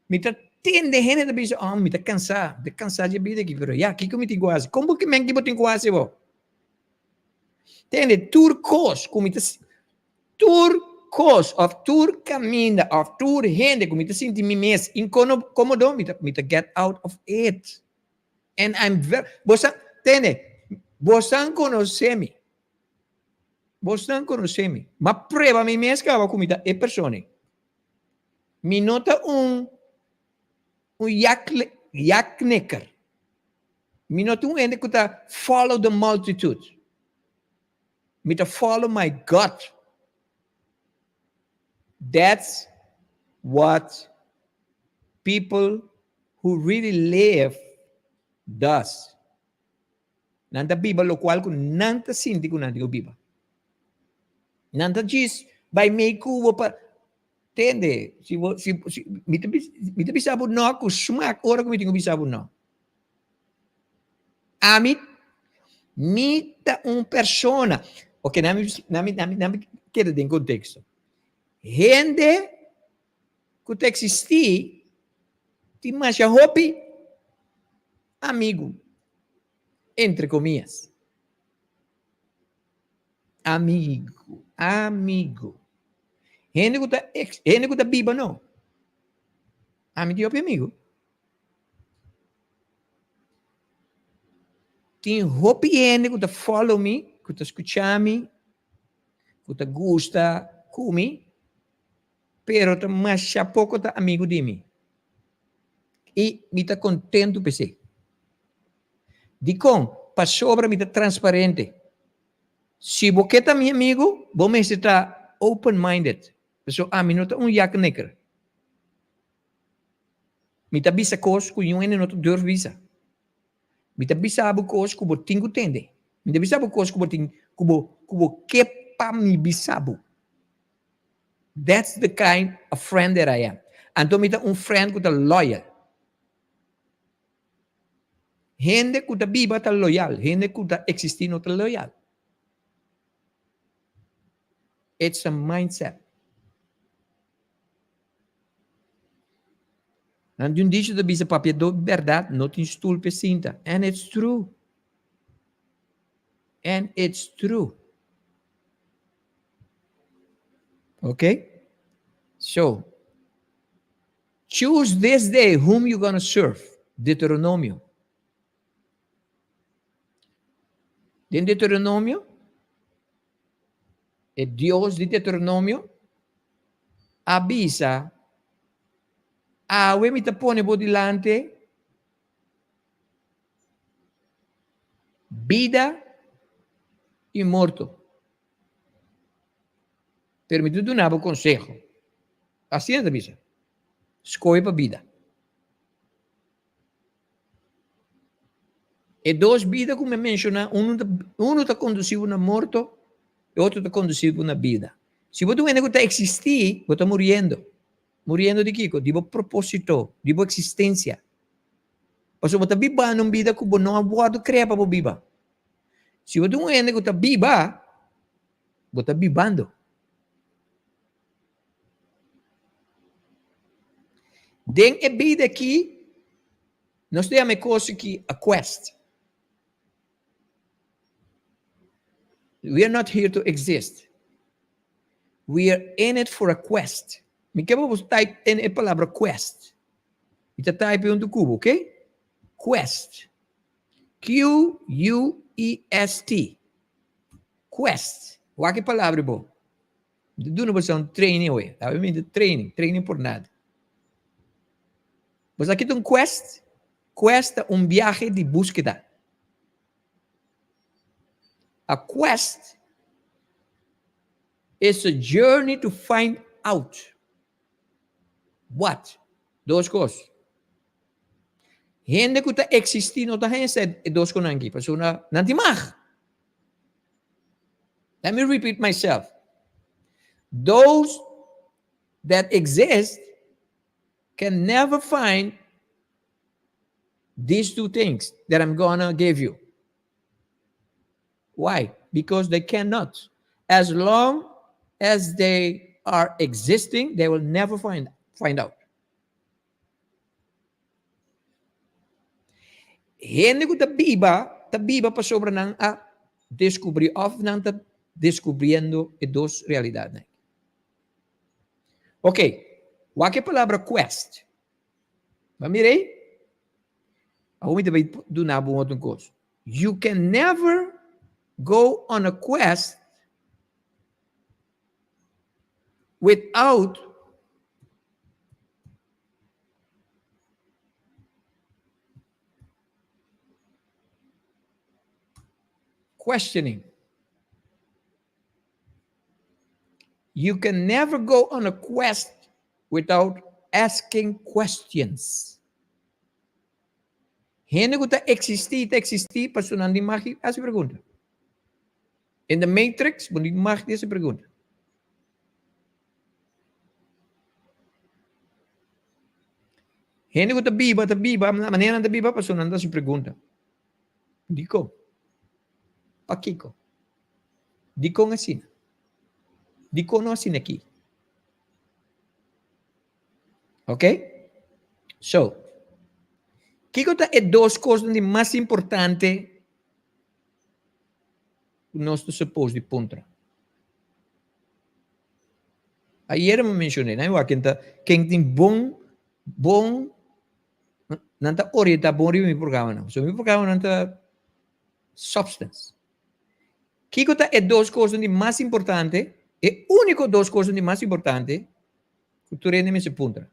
Mi ta tende hende ta bisa, oh, mi ta cansá, mi ta cansá dje bida aki, pero ya, kiko mi tin ku hasi? Kon bo ke men ki bo tin ku hasi bo? Tende, tur kos ku mi ta, tur kos of tur kaminda of tur hende ku mi ta sinti mi mes inkomodo, mi ta, mi ta get out of it. And I'm very, bosan, tende, bosan konosé mi. Bosnan konosé mi. M'a prueba mi mes kaba ku mi ta e persona ei. Mi no ta un un jaknikker. Mi no ta un hende ku ta follow the multitude. Mi ta follow my gut. That's what people who really live does. Nan ta biba lokual ku nan ta sinti ku nan tin ku biba. Nan ta djis bai mei ku bo pa tende. Si bo si si mi ta mi ta bisa bo no ku smak ora ku mi tin ku bisa bo no. Ami mi ta un persona. Oke nan mi nan mi nan mi keda den konteksto. Hende ku ta eksistí tin masha hopi amigu, entre komias. Amigu, amigu. Hende ku ta hende ku ta biba no. Ami tin hopi amigu. Tin hopi hende ku ta follow mi, ku ta skucha mi, ku ta gusta ku mi. Pero ta masha poko ta amigu di mi. I mi ta kontentu p'esei. Dikon? Pasobra mi ta transparente. Si bo ke ta mi amigu, bo mester ta open-minded. Pasobra ami no ta un jaknikker. Mi ta bisa kos ku niun hende no ta durf bisa. Mi ta bisa bo kos ku bo tin ku tende. Mi ta bisa bo kos ku bo tin ku bo ku bo ke pa mi bisa bo. That's the kind of friend that I am. Anto mi ta un friend ku ta loyal. Hende ku ta biba ta loyal, hende ku ta eksistí no ta loyal. It's a mindset. Nan di un dicho ta bisa papiadó bèrdat no tin stul p'e sinta. And it's true. And it's true. Ok? So, choose this day whom you gonna serve. Deuteronomio. Den Deuteronomio, e Dios di Deuteronomio a bisa, awe mi ta pone bo dilante Bida i morto. Pero mi ta duna bo konseho. Asina ta bisa. Skohe pa bida. E dos bida ku mi a menshoná, unu ta unu ta kondusí bo na morto, e otro ta kondusí bo na bida. Si bo ta un hende ku ta eksistí, bo ta muriendo. Muriendo di kiko? Di bo propósito, di bo eksistensia. Pasobra bo ta bibando un bida ku bo no a wòrdu krea pa bo biba. Si bo ta un hende ku ta biba, bo ta bibando. Den e bida aki, nos ta yama e kos aki a quest. We are not here to exist. We are in it for a quest. Mi ke pa bo type in e palabra quest. Mi ta type huntu ku bo, ok? Quest. Q-U-E-S-T. Quest. Wak e palabra bo. Mi ta duna boso un training awe. Awe mi ta training, training por nada. Bo sa kita un quest? Quest ta un biahe di búskeda. A quest is a journey to find out. What? Dos kos. Hende ku ta eksistí no ta haña sa e dos konan aki, pasobra nan tin mag. Let me repeat myself. Those that exist can never find these two things that I'm gonna give you. Why? Because they cannot. As long as they are existing, they will never find, find out. Hende ku ta biba, ta biba pasobra nan a deskubrí òf nan ta deskubriendo e dos realidatnan. Ok, wak e palabra quest. Bo a mira ei? Awor mi ta bai duna bo un otro kos. You can never go on a quest without questioning. You can never go on a quest without asking questions. Hende ku ta eksistí ta eksistí pasobra nan di mag hasi pregunta. In the Matrix, bo di mag di hasi pregunta. Hende ku ta biba ta biba manera nan ta biba pasobra nan ta hasi pregunta. Dikon? Pakiko? Dikon asina? Dikon no asina aki? Ok? So, kiko ta e dos kosnan di mas importante ku nos ta suppose di puntra? Ayera mi menshoné, nan wak ken ta, ken tin bon, bon, nan ta orientá bon riba mi programanan. So mi programanan ta substance. Kiko ta e dos kosnan di mas importante, e úniko dos kosnan di mas importante Ku tur hende mester puntra.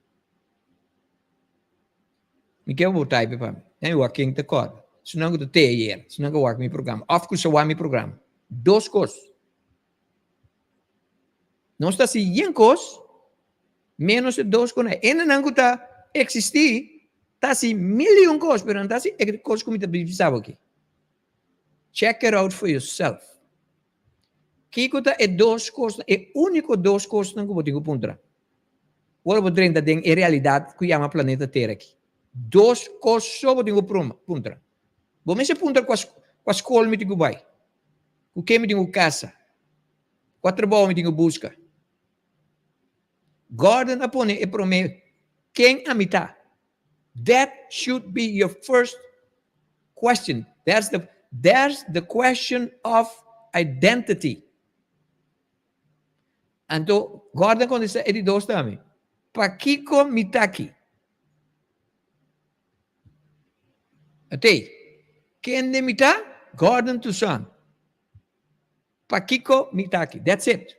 Mi ke bo type pa mi. Mi wak ken ta kòrda. Esnan ku ta te ayer, esnan ku wak mi programa òf ku sa wak mi programa. Dos kos. Nos ta hasi yen kos ménos e dos kos. Hendenan ku ta eksistí ta hasi mil i un kos, pero nan ta hasi e kos ku mi ta bisa bo aki. Check it out for yourself. Kiko ta e dos kosnan, e úniko dos kosnan ku bo tin ku puntra ora bo drenta den e realidat ku yama planeta Tera aki? Dos kos so bo tin ku puntra. Bo mester puntra kua kua skol mi tin ku bai, ku ken mi tin ku kasa, kua trabou mi tin ku buska. Gordon a pone e promé, Ken ami ta? That should be your first question. That's the, that's the question of identity. Anto, Gordon contesta e di dos tambe. Pakiko mi ta aki? Ate, kende mi ta? Gordon Toussaint. Pakiko mi ta aki? That's it.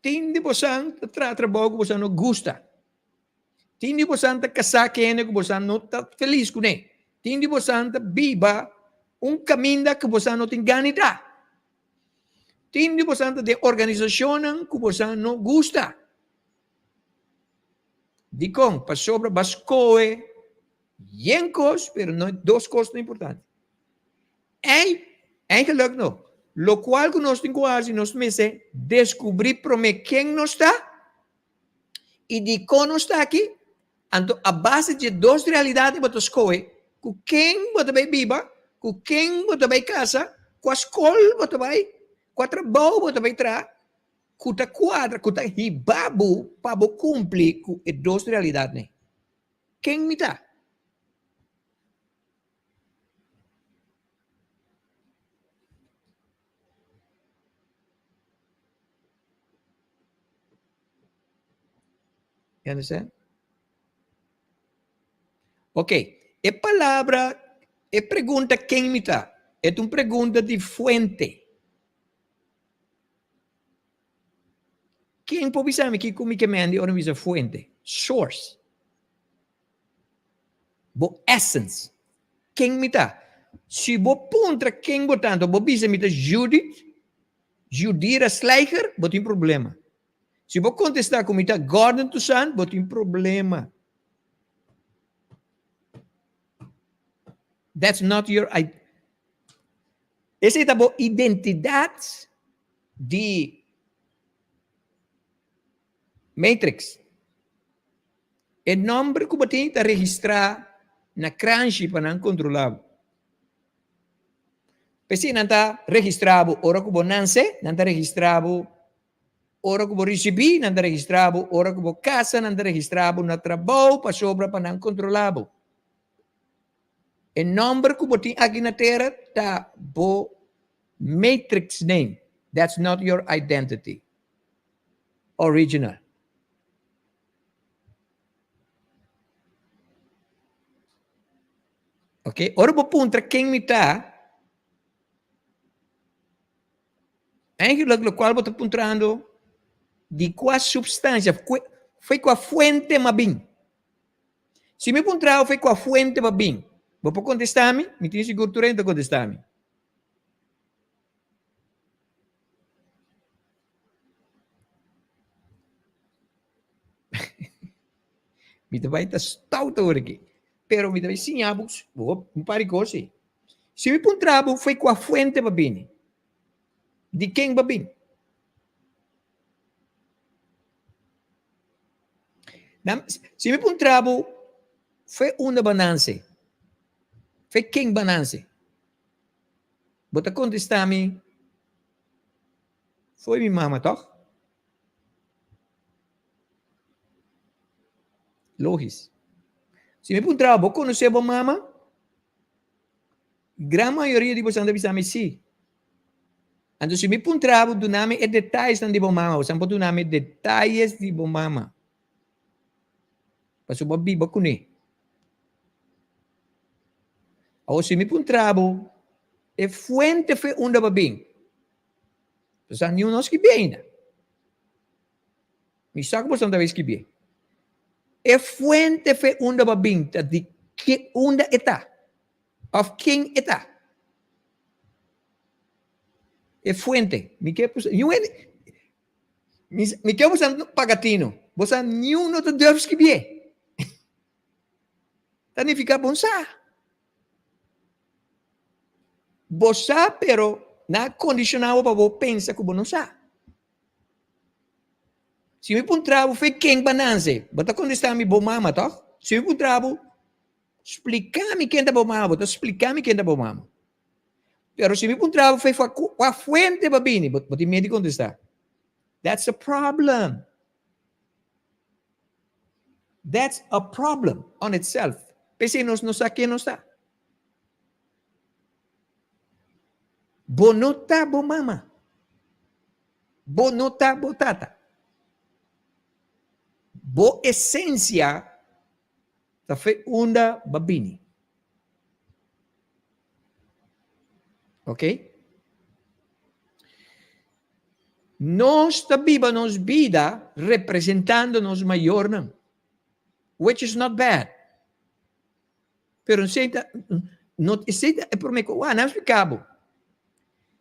Tin di bosan ta traha trabou ku bosan no gusta. Tin di bosan ta kasá ku hende ku bosan no ta felis kuné. Tin di bosan ta biba un kaminda ku bosan no tin gana di ta. Tin di bosan ta den organisashonnan ku bosan no gusta. Dikon? Pasobra bo a skohe yen kos, pero no dos kos no importante. Ei, eigenlijk no. Lokual ku nos tin ku hasi, nos mester deskubrí promé ken nos ta i dikon nos ta aki. Anto a base di e dos realidatnan bo ta skohe ku ken bo ta bai biba, ku ken bo ta bai kasa, kua skol bo ta bai, kua trabou bo ta bai traha, ku ta kuadra, ku ta hiba bo pa bo kumpli ku e dos realidatnan. Ken mi ta? You understand? Ok, e palabra, E pregunta ken mi ta? E ta un pregunta di fuente. Ken por bisa mi kiko mi ke mende ora mi bisa fuente? Source. Bo essence. Ken mi ta? Si bo puntra ken bo ta, anto bo bisa mi ta Judith, Judira Slijger, bo tin problema. Si bo kontestá ku mi ta Gordon Toussaint, bo tin problema. That's not your Esei ta bo identidat di matrix. E nòmber ku bo tin ta registrá na kranshi pa nan kontrolá bo. P'esei nan ta registrá bo ora ku bo nanse, nan ta registrá bo ora ku bo risibí, nan ta registrá bo ora ku bo kasa, nan ta registrá bo na trabou pasobra pa nan kontrolá bo. E nòmber ku bo tin aki na tera ta bo matrix name, that's not your identity original. Ok, ora bo puntra ken mi ta, eigenlijk lokual bo ta puntrando di kua supstansia, fo'i kua fuente m'a bin. Si mi puntra bo fo'i kua fuente bo a bin, bo por kontestá mi? Mi tin sigur tur hende ta kontestá mi. Mi ta bai ta stout awor aki, pero mi ta bai siña bo un par di kos ei. Si mi puntra bo fo'i kua fuente bo a bini, di ken bo a bin? Si mi puntra bo fo'i unda bo a nanse, fo'i ken bo a nanse, bo ta kontestá mi fo'i mi mama tòg? Logis. Si mi puntra bo, bo konosé bo mama? Gran mayoria di bosan ta bisa mi sí. Anto si mi puntra bo, duna mi e detayesnan di bo mama, bosan por duna mi detayes di bo mama. Pasobra bo a biba kuné. Awor si mi puntra bo, e fuente fe unda bo a bin? Bosan niun no skibié ainda. Mi sa ku bosan ta bay skibié. E fuente fe unda bo a bin ta di ke unda e ta òf ken e ta. E fuente. Mi ke pusa niun hende mi mi ke bosan paga tino. Bosan niun no ta durf skibié. Ta nifiká bon sa. Bo sa pero nan a kondishoná bo pa bo pensa ku bo no sa. Si mi puntra bo fe ken ba nanse, bo ta kontestá mi bo mama tòg? Si mi puntra bo splika mi ken ta bo mama, bo ta splika mi ken ta bo mama. Pero si mi puntra bo fe kua fuente bo a bini, bo tin miedu di kontestá. That's a problem. That's a problem on itself. P'esei nos no sa ken nos ta. Bo no ta bo mama. Bo no ta bo tata. Bo esensia ta fe unda ba bini. Ok? Nos ta biba nos bida representando nos mayornan, which is not bad. Pero esei ta, no, esei ta e prome ku, wak, nan splika bo.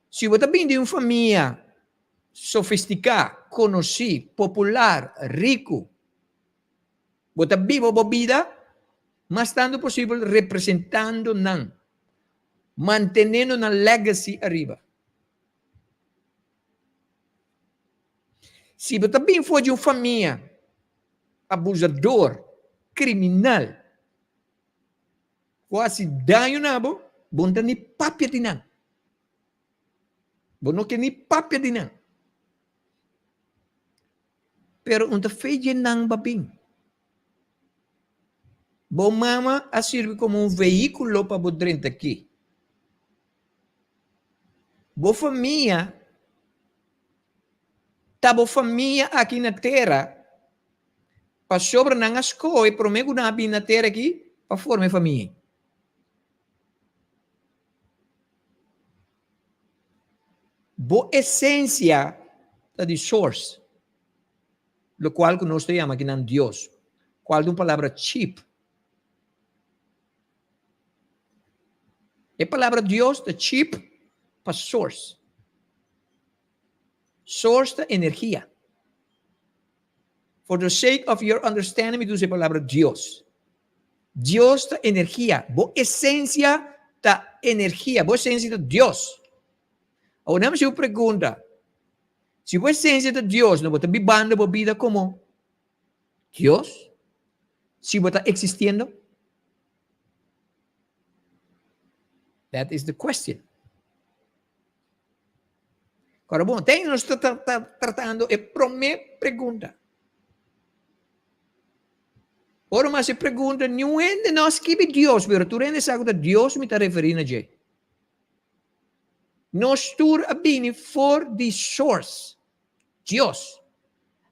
Si bo ta bini di un famia sofistiká, konosí, popular, riku, bo ta biba bo bida mas tantu posibel representando nan, mantenendo nan legacy ariba. Si bo ta bin for di un famia abusador, kriminal, ku a hasi daño na bo, bo no ta ni papia di nan. Bo no ke ni papia di nan. Pero un ta fe dje nan ba bin. Bo mama a sirbi komo un vehíkulo pa bo drenta aki. Bo famia ta bo famia aki na tera pasobra nan a skohe promé ku nan a bini na tera aki pa forma e famia ei. Bo esensia ta di source, lokual ku nos ta yama akinan Dios, kual ta un palabra cheap. E palabra Dios ta cheap pa source. Source ta energia. For the sake of your understanding mi ta usa e palabra Dios. Dios ta energia. Bo esensia ta energia. Bo esensia ta Dios. Awor nan mi pregunta, si bo esensia ta Dios, no bo ta bibando bo bida komo Dios? Si bo ta existiendo? That is the question. Ora bon, ten nos ta tratando e promé pregunta. Ora mas e pregunta, niun hende no a skibi Dios, pero tur hende sa ku ta Dios mi ta referí na dje. Nos tur a bini for di source, Dios.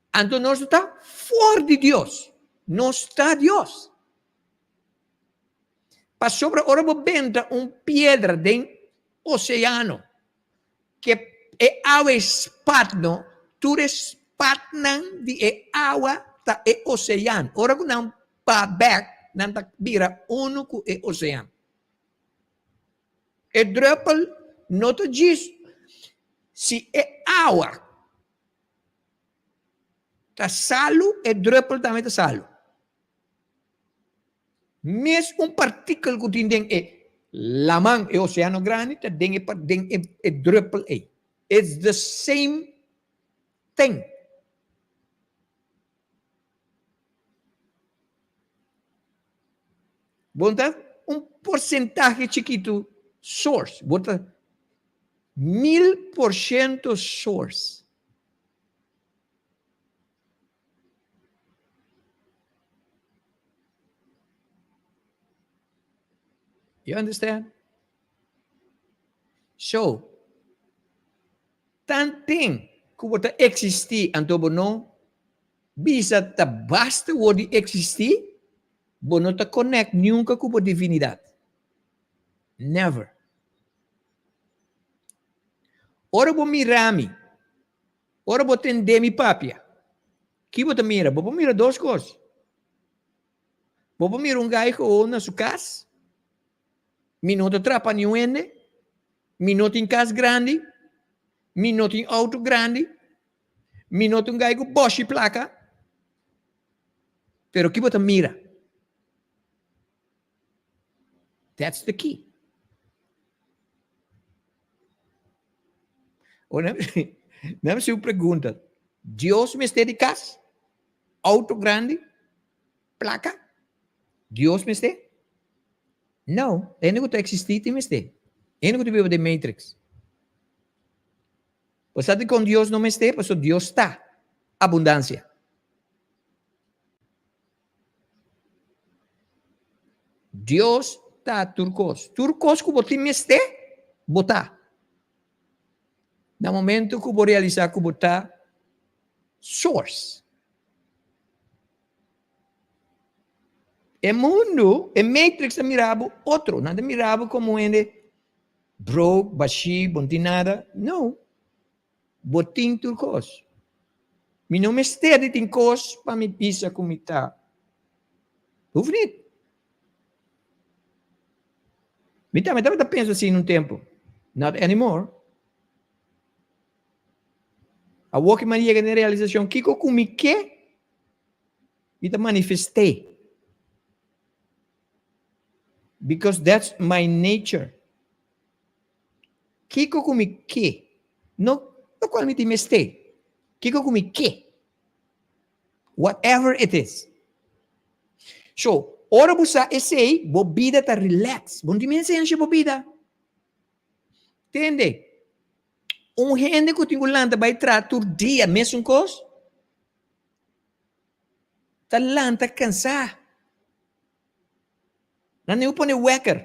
Anto nos no ta for di Dios, nos ta Dios. Pasobra ora bo benta un piedra den oseano, ke e awa e spat no, tur e spatnan di e awa ta e osean. Ora ku nan ba bek, nan ta bira unu ku e osean. E drùpel no ta djis si e awa ta salu, e drùpel tambe ta salu. Mes un partikel ku tin den e laman, e oseano grandi, ta den e den e druppel ei. It's the same thing. Bo ta un porsentahe chikitu source. Bo ta 1000% source. You understand? So, tanten ku bo ta eksistí anto bo no bisa ta basta wor di eksistí, bo no ta connect nunka ku bo divinidat. Never. Ora bo mira mi, Ora bo tende mi papia, ki bo ta mira? Bo por mira dos kos. Bo por mira un gai gewoon na su kas. Mi no ta trapa niun hende. Mi no tin kas grandi. Mi no tin outo grandi. Mi no ta un gai ku boshi plaka. Pero ki bo ta mira? That's the key. Ora mi hasi un pregunta, Dios mester di kas, outo grandi, plaka? Dios mester? No, hende ku ta eksistí tin mester. Hende ku ta biba den matrix. Bo sa dikon Dios no mester? Pasobra Dios ta abundansia. Dios ta tur kos. Tur kos ku bo tin mester, bo ta. Na momento ku bo realisá ku bo ta source. E mundu, e matrix ta mira bo otro. Nan ta mira bo komo hende broke, bashí, bo no tin nada. No. Bo tin tur kos. Mi no mester di tin kos pa mi bisa ku mi ta. Hoef nit. Mi tambe tabata pensa asina un tempu. Not anymore. Awor ki mi a yega na e realisashon kiko ku mi ke, mi ta manifest'é. Because that's my nature. Kiko ku mi ke? No lokual mi tin mester. Kiko ku mi ke? Whatever it is. So, ora bo sa esei, bo bida ta relax. Bo no tin mester anshi bo bida. Tende? Un hende ku tin ku lanta bai traha tur dia mesun kos, ta lanta kansá. Nan tin ku pone wekker.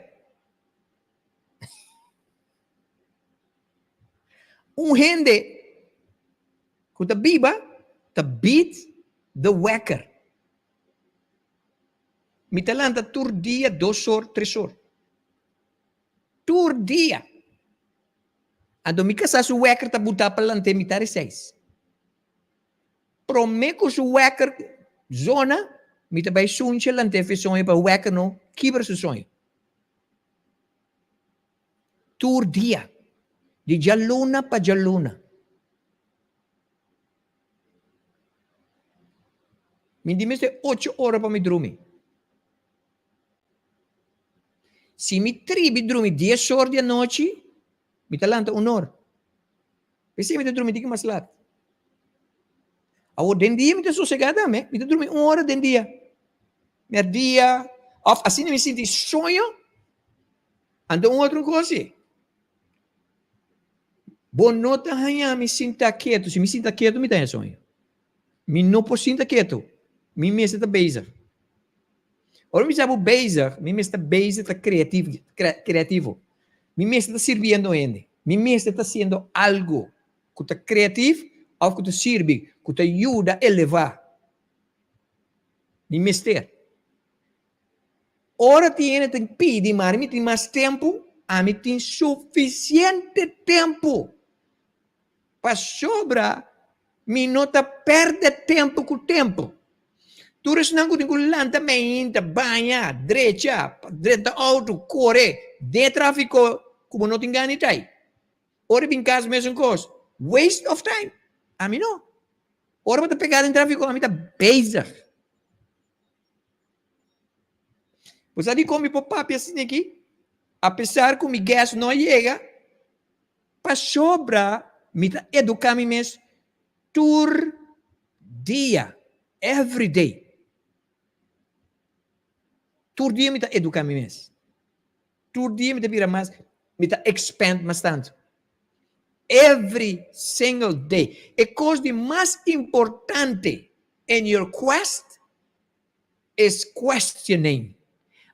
Un hende ku ta biba ta beat the wekker. Mi ta lanta tur dia dos or, tres or. Tur dia. Anto mi kasá su wèker ta butá pa lant'é mitar di seis. Promé ku su wèker zona, mi ta bai suncha lant'é fi soño pa wèker no kibra su soño. Tur dia, di djaluna pa djaluna. Mi di mester ocho ora pa mi drumi. Si mi tribi drumi dies or di anochi, mi ta lanta un or. P'esei mi ta drumi tiki mas lat. Awor den dia mi ta sosegá tambe, mi ta drumi un ora den dia. Merdia, òf asina mi sinti soño, anto un otro kos si. Bo no ta haña mi sinta ketu, si mi sinta ketu mi ta haña soño. Mi no por sinta ketu, mi mester ta bezig. Ora mi bisa bo bezig, mi mester ta bezig ta creativo, creativo. Mi mester ta sirbiendo hende, mi mester ta haciendo algo ku ta creatief of ku ta sirbi, ku ta yuda eleva. Mi mester. Ora tin hende ta pidi mari mi tin mas tempu, ami tin sufisiente tempu. Pasobra mi no ta pèrdè tempu ku tempu. Tur esnan ku tin ku lanta meinta, baña, drecha, drenta outo, kore den e tráfiko ku bo no tin gana di tai. Ora bin kas mesun kos. Waste of time. Ami no. Ora bo ta pegá den tráfiko ami ta bezig. Bo sa dikon mi por papia asina aki? Apesar ku mi guest no a yega, pasobra mi ta eduká mi mes tur dia, every day. Tur dia mi ta eduká mi mes. Tur dia mi ta bira mas, mi ta expand mas tantu. Every single day. E kos di mas importante in your quest is questioning.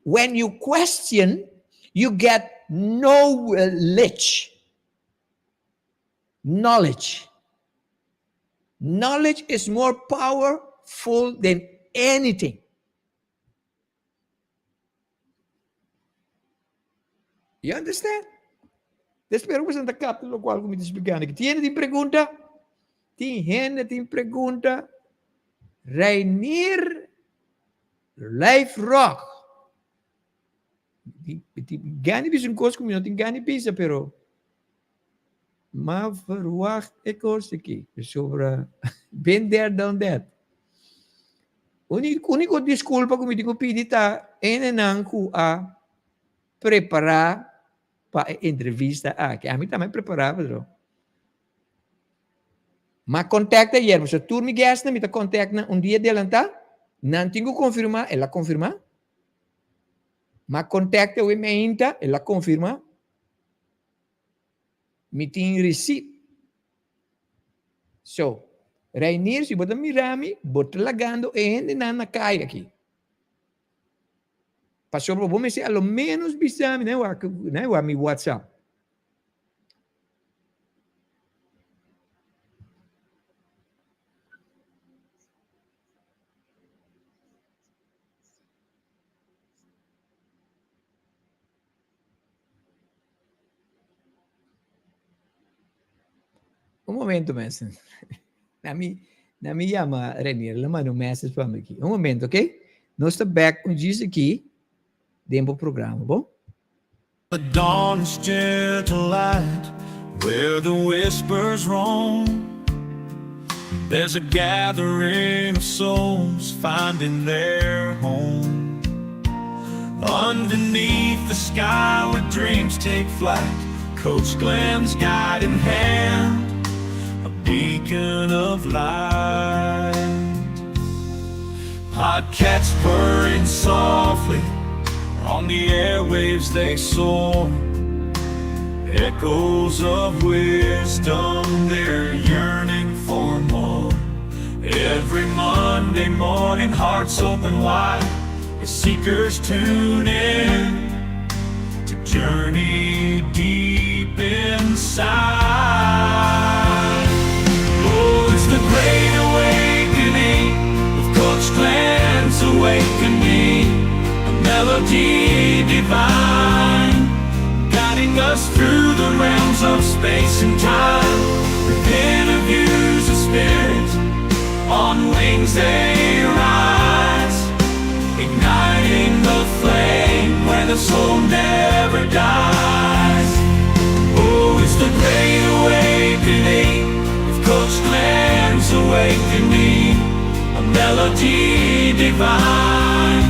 When you question, you get knowledge. Knowledge. Knowledge is more powerful than anything. You understand? Te espero ku ta kapta lokual ku mi ta splikando aki. Tin hende tin pregunta? Tin hende tin pregunta? Reinier Lijfrock. Mi tin gana di bisa un kos ku mi no tin gana di bisa, pero m'a verwacht e kos aki. Pasobra been there, done that. Úniko diskulpa ku mi tin ku pidi ta hendenan ku a prepará pa e entrevista aki. Ami tambe a prepará, pero m'a kontakta ayer, pasobra tur mi guestnan mi ta kontak nan un dia adelantá, nan tin ku konfirmá, el a konfirmá. M'a kontakta awe meinta, el a konfirmá. Mi tin receipt. So, Reinier, si bo ta mira mi, bo ta lagando e hendenan na kai aki. Pasobra bo mester a lo menos bisa mi, nan wak mi WhatsApp. Un momento mensen. Na mi, na mi yama Renier, la manda un message pa mi aki. Un momento, ok? Nos ta back un djis aki den bo programa, bon? The dawn's gentle light where the whispers roam There's a gathering of souls finding their home Underneath the sky where dreams take flight Coach Glenn's guiding hand A beacon of light Podcasts purring softly On the airwaves they soar Echoes of wisdom they're yearning for more Every Monday morning hearts open wide As seekers tune in To journey deep inside Oh, it's the great awakening With Coach Glenn's awakening A melody divine Guiding us through the realms of. space and time. With interviews of spirit, on wings they rise, igniting the flame where the soul never dies. Oh, it's the great awakening with Coach Glenn's awakening, a melody divine,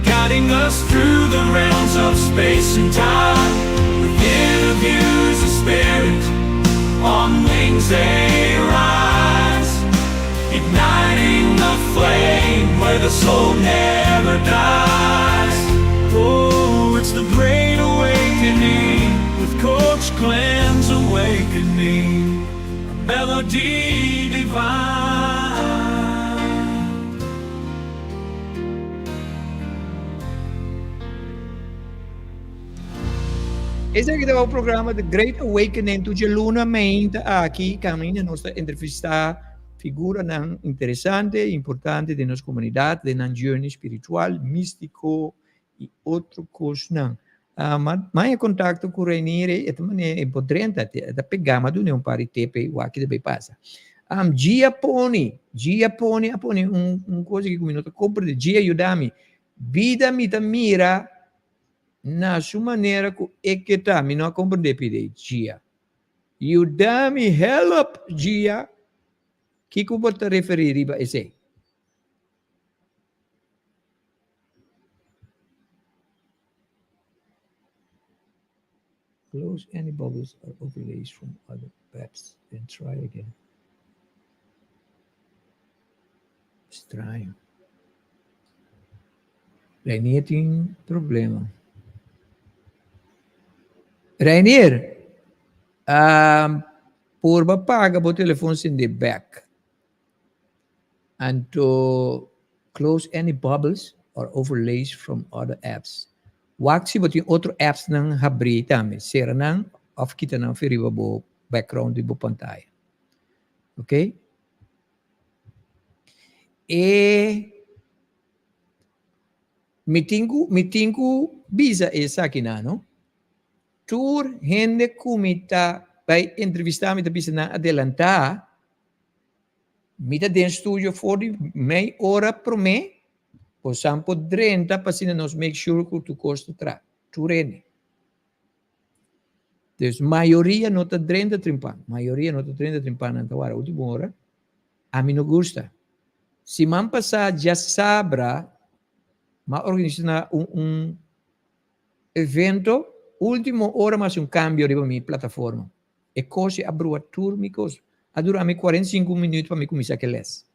guiding us through the realms of space and time. With interviews of spirit, on wings they rise, igniting the flame where the soul never dies. Oh, it's the great awakening with Coach Glenn's awakening, a melody divine. Esaki ta e programa The Great Awakening. Tur djaluna mainta aki kaminda nos ta entrevistá figuranan interesante i importante den nos komunidat, den nan journey spiritual, místiko i otro kosnan. Uh, ma, ma e kontakto ku Reinier e ta manera e por drenta, e ta pegá, ma dune un par di tep ei, wak ki ta bay pasa. Um, Gia pone, Gia pone a pone un, un kos aki ku mi no ta komprende. Gia yuda mi. Bida mi ta mira Na su manera ku e ke ta. Mi no a komprendé pidi Gia. Yuda mi, help Gia. Kiko bo ta referí riba esei? Close any bubbles or overlays from other apps and try again. Straño. Reinier tin problema. Reinier, um, purba paga bo telefon sende bek. Anto close any bubbles or overlays from other apps. Wak si bo tin otro apps nan habri tambe. Sera nan of kita nan fi riba bo background di bo pantaya. Ok? E mi tin ku mi tin ku bisa esakinan no. Tur hende ku mi ta bai entrevistá mi ta bisa nan adelantá mi ta den studio for di mei ora promé bosan por drenta pa asina nos make sure ku tur kos ta traha. Tur hende. Dus mayoria no ta drenta trimpan. Mayoria no ta drenta trimpan nan ta wara ultimo ora. Ami no gusta. Siman pasá djasabra m'a organisá un un evento, ultimo ora m'a hasi un kambio riba mi plataforma. E kos a brua tur mi kos. A dura mi 45 minüt pa mi kuminsá ke lès.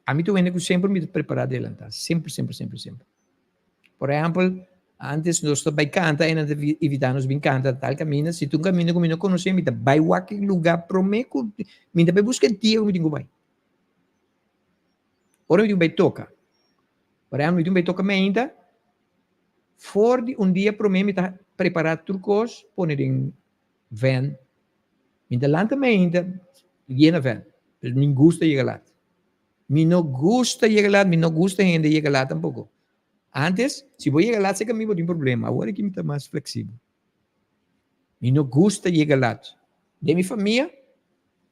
Ami ta wende ku semper mi ta prepará adelantá. Semper, semper, semper, semper. Por ehèmpel, antes nos ta bai kanta i nan ta invitá nos bin kanta tal kaminda. Si ta un kaminda ku mi no konosé, mi ta bai wak e lugá promé ku mi ta bai buska e dia ku mi tin ku bai. Ora mi tin ku bai toka, por ehèmpel, mi tin ku bai toka meinta, for di un dia promé mi ta prepará tur kos pone den vèn. Mi ta lanta meinta yena vèn, pero mi gusta yega lat. Mi no gusta yega lat, mi no gusta hende yega lat tampoco. Antes, si bo yega lat cerca mi bo tin problema, awor aki mi ta mas flexibel. Mi no gusta yega lat. Den mi famia,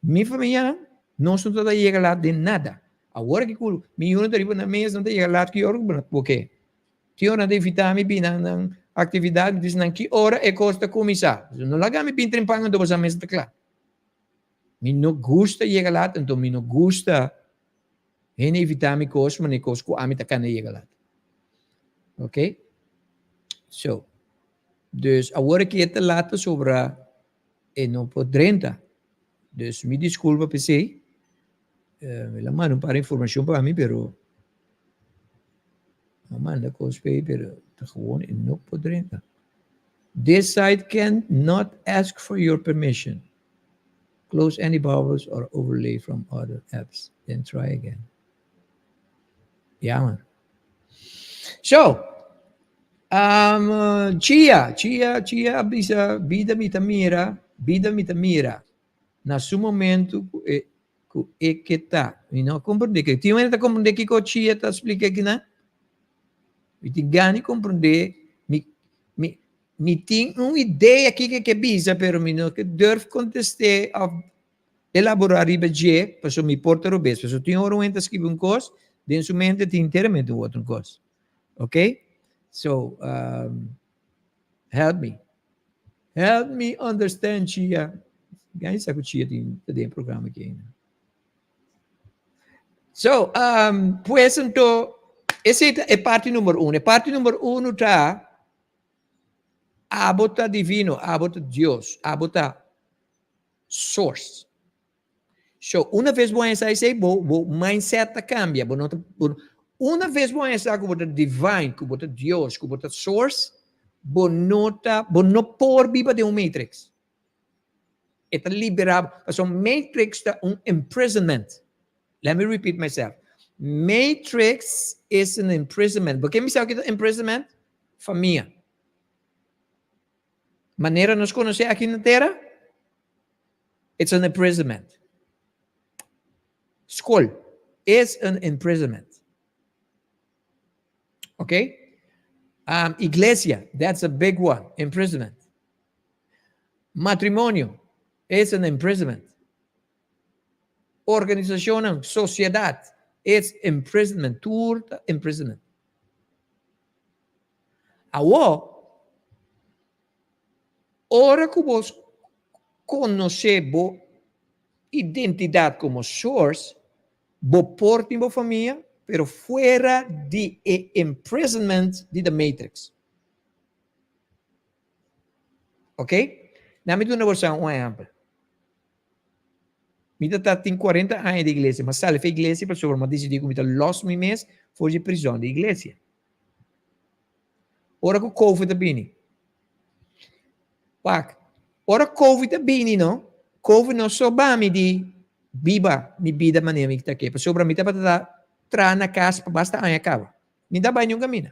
mi famianan, nos no ta yega lat den nada. Awor aki cu mi yunan ta riba nan mes, nan ta yega lat ki ora cu bo ke. Ki ora nan ta invita mi bin nan nan actividad, mi ta bisa nan ki ora e cos ta cuminsa. No laga mi bin trempan anto boso mes ta cla. Mi no gusta yega lat, anto mi no gusta hende evitá mi kos manera kos ku ami ta kana yega lat. Ok? So, dus awor aki e ta lat pasobra e no por drenta. Dus mi diskulpa p'esei. El a manda un par informashon pa mi, pero a manda kos p'ei, pero ta gewoon e no por drenta. This site can not ask for your permission. Close any bubbles or overlay from other apps, then try again. Jammer. So, um, Chia, Chia, Chia a bisa, bida mi ta mira, bida mi ta mira. Na su momento ku e, ku e ke ta. Mi no a comprende ke. Tin hende ta comprende kiko Chia ta splika akinan? Mi tin gana di comprende. Mi, mi. Mi tin un idea kiko e ke bisa, pero mi no ke durf kontest'é òf elaborá riba dje, pasobra mi por ta robes. Pasobra tin ora un hende ta skibi un kos, den su mente tin enteramente un otro kos. Ok? So, um, help me. Help me understand, Chia. Gani sa ku Chia tin ta den programa aki ainda. So, um, pues anto, esei ta e parti number uno. E parti number uno ta, abo ta divino, abo ta Dios, abo ta source. So, una vez bo haya esei, bo, bo mindset ta cambia. Bo no ta, bo, una vez bo haya sa ku bo ta divine, ku bo ta Dios, ku bo ta source, bo no ta, bo no por biba den un matrix. E ta libera bo. Pasobra matrix ta un imprisonment. Let me repeat myself. Matrix is an imprisonment. Bo ke mi sa ki ta imprisonment? Famia. Manera nos konosé aki na tera, it's an imprisonment. Skol is an imprisonment. Okay? Iglesia, that's a big one, imprisonment. Matrimonio is an imprisonment. Organisacionnan, sociedad, it's imprisonment. Tur ta imprisonment. Awor, ora cu bo conoce bo identidad como source, bo por tin bo famia, pero fuera di e imprisonment di the matrix. Ok? Na mi duna boso un ehempel. Mi tata tin 40 aña di iglesia, ma sali fe iglesia pasobra mi a disidí ku mi ta los mi mes for di prison di iglesia. Ora ku Covid a bini, wak, ora Covid a bini no, Covid no soba mi di biba mi bida manera mi ta ke, pasobra mi tabata ta traha na kas pa basta aña kaba. Mi ta bai niun kaminda.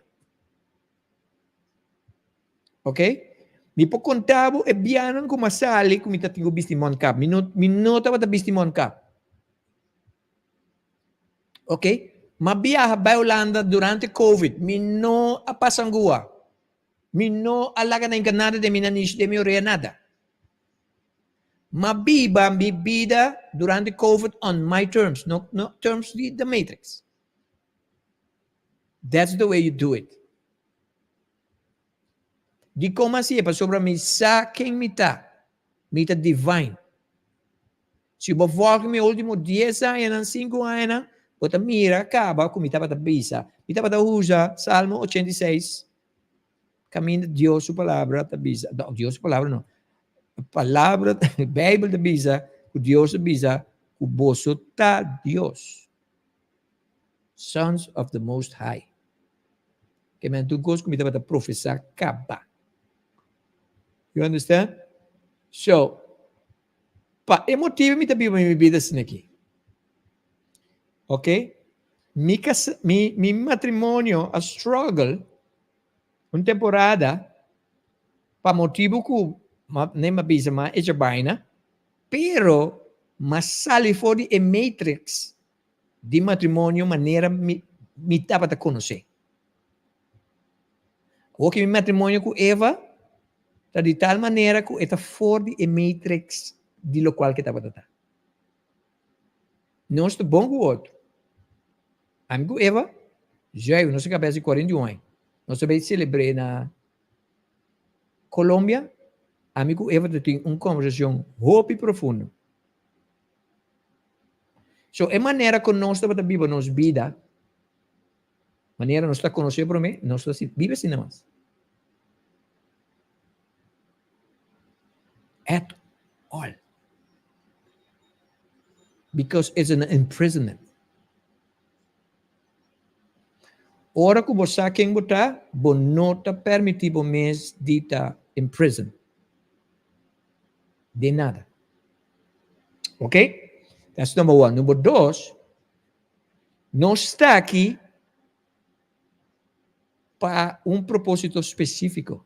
Ok? Mi por konta bo e bianan ku mi a sali ku mi ta tin ku bisti mondkap. Mi no, mi no tabata bisti mondkap. Ok? Mi a biaha bai Hulanda durante Covid. Mi no a pasa angua. Mi no a laga nan nada den mi nanishi, den mi orea, nada. Mi a biba mi bida durante Covid on my terms, no, no terms di The Matrix. That's the way you do it. Dikon mi a hasié? Pasobra mi sa ken mi ta. Mi ta divine. Si bo volg mi ultimo dies añanan, sinku añanan, bo ta mira kaba ku mi tabata bisa. Mi tabata usa Salmo 86, kaminda Dios su palabra ta bisa, no, Dios su palabra no, palabra, Bijbel ta bisa ku Dios ta bisa ku boso ta Dios. Sons of the Most High. Ke men tur kos ku mi tabata profesá kaba. You understand? So, pa e motibu mi ta biba mi bida asina aki. Ok? Mi kas, mi, mi matrimonio a struggle un temporada pa motibu ku ma, ne m'a bisa m'a echa baina, pero m'a sali for di e matrix di matrimonio manera mi mi tabata konosé. Awor ki mi matrimonio ku Eva ta di tal manera ku e ta for di e matrix di lokual ke tabata ta. Nos ta bon ku otro. Ami ku Eva, zuiver, nos a kaba hasi 41 aña. Nos a bai selebr'é na Colombia. Ami ku Eva ta tin un kombersashon hopi profundo. So e manera ku nos tabata biba nos bida, manera nos ta konosé promé, nos ta biba asina mas. At all. Because it's an imprisonment. Ora ku bo sa ken bo ta, bo no ta permití bo mes di ta imprisoned. Den nada. Ok? That's number one. Number dos, nos ta aki pa un propósito spesífiko.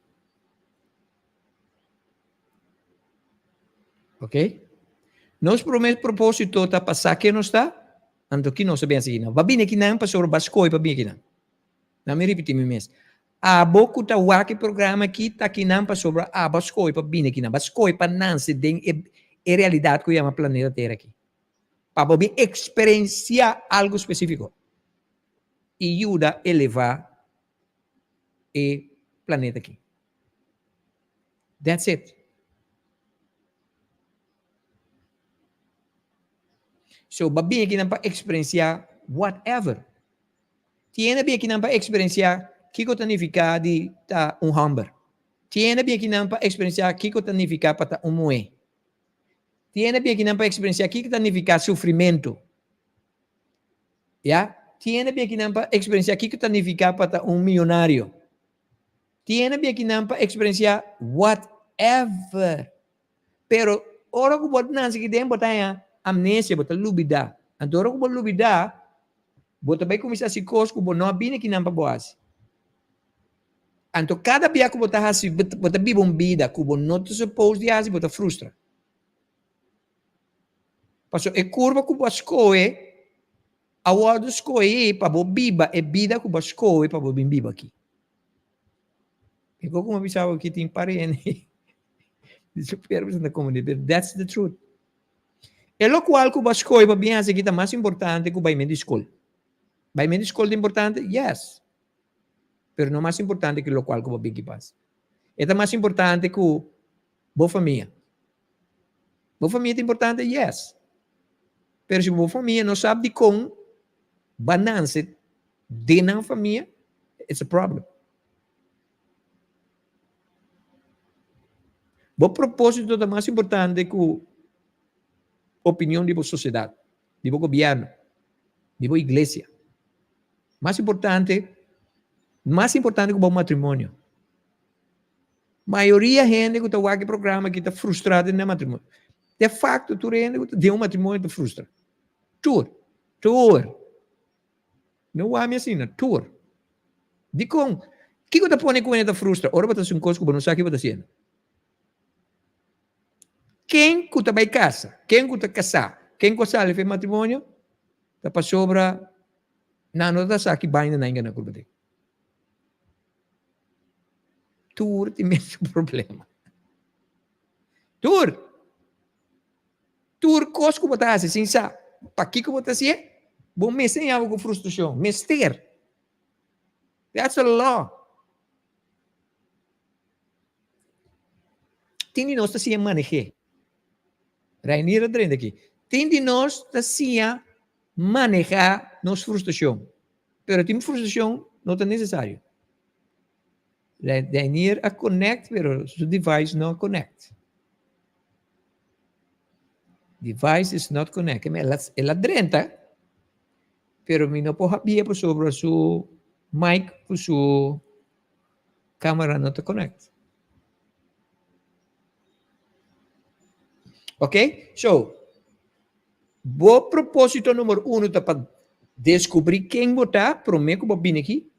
Ok? Nos promé propósito ta pa sa ken nos ta, anto ki nos a bin hasi kinan. Ba bini kinan pasobra ba skohe pa bini kinan. Laat mi ripití mi mes. Abo ku ta wak e programa aki ta kinan pasobra abo a skohe pa bini akinan. Bo a skohe pa nanse den e e realidat ku yama planeta Tera aki. Pa bo bin eksperensiá algu spesífiko i yuda elevá e planeta aki. That's it. So bo a bini akinan pa eksperensiá whatever. Tin hende bin akinan pa eksperensiá kiko ta nifiká di ta un hòmber. Tin hende bin akinan pa eksperensiá kiko ta nifiká pa ta un muhé. Tin hende bin akinan pa eksperensiá kiko ta nifiká sufrimentu. Ya. Tin hende bin akinan pa eksperensiá kiko ta nifiká pa ta un miyonario. Tin hende bin akinan pa eksperensiá whatever. Pero ora ku bo nanse aki den bo ta haña amnesia, bo ta lubidá. Anto ora ku bo lubidá, bo ta bai kuminsá hasi kos ku bo no a bini akinan pa bo hasi. Anto kada bia ku bo ta hasi, bo ta biba un bida ku bo no ta supos di hasi, bo ta frustra. Pasobra e kurva ku bo a skohe a wòrdu skohí pa bo biba e bida ku bo a skohe pa bo bin biba aki. E kos ku mi a bisa bo aki tin parende di su perbo ta komprendé, pero that's the truth. E lokual ku bo a skohe pa bin hasi aki ta mas importante ku bai menti skol. Bai menti skol ta importante? Yes. Pero no mas importante ku lokual ku bo bin ki pas. E ta mas importante ku bo famia. Bo famia ta importante? Yes. Pero si bo famia no sab dikon bo a nanse den nan famia, it's a problem. Bo propósito ta mas importante ku opinion di bo sosiedat, di bo gobièrnu, di bo iglesia. Mas importante, mas importante ku bo matrimonio. Mayoria hende ku ta wak e programa aki ta frustrá den nan matrimonio. De facto tur hende ku ta den un matrimonio ta frustra. Tur. Tur. No wak mi asina. Tur. Dikon? Kiko ta pone ku hende ta frustra? Ora bo ta hasi un kos ku bo no sa ki bo ta hasiendo. Ken ku ta bai kasa, ken ku ta kasá, ken ku a sali for e matrimonio, ta pasobra nan no ta sa ki baina nan gana kulpa den. Tur tin mesun problema. Tur! Tur kos ku bo ta hasi sin sa pakiko bo ta hasié, bo mester haña bo ku frustrashon. Mester! That's a law. Tin di nos ta siña maneh'é. Reinier a drenta aki. Tin di nos ta siña manehá nos frustrashon. Pero tin frustrashon no ta nesesario. Reinier a connect pero su device no a connect. Device is not connect. El a drenta pero mi no por habia pasobra su mic cu su camera no ta connect. Ok, so bo propósito número uno ta pa descubrí ken bo ta promé ku bo bini aki.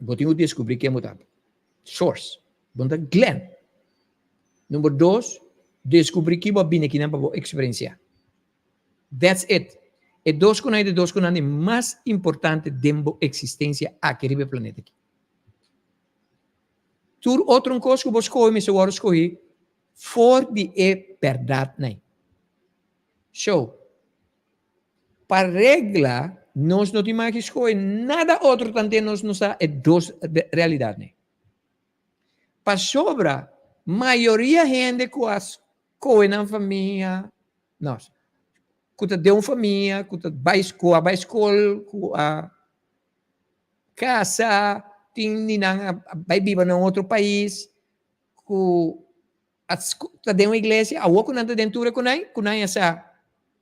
Bo tin ku descubrí ken bo ta. Source. Bo ta Glenn. Número dos, descubrí ki bo a bini akinan pa bo eksperensiá. That's it. E dos kunan ei ta e dos kunan di mas importante den bo eksistensia aki riba e planeta aki. Tur otro kos ku bo skohe mester wòrdu skohí for di e bèrdatnan. So, pa regla nos no tin maki skohe nada otro tante nos no sa e dos realidatnan. Pasobra mayoria hende ku a skohe nan famia, no, ku ta den un famia, ku ta bai, ku a bai skol, ku a Casa, tin di nan a bai biba na un otro pais, ku a ta den un iglesia, awor ku nan ta den tur e kunai, ku nan a sa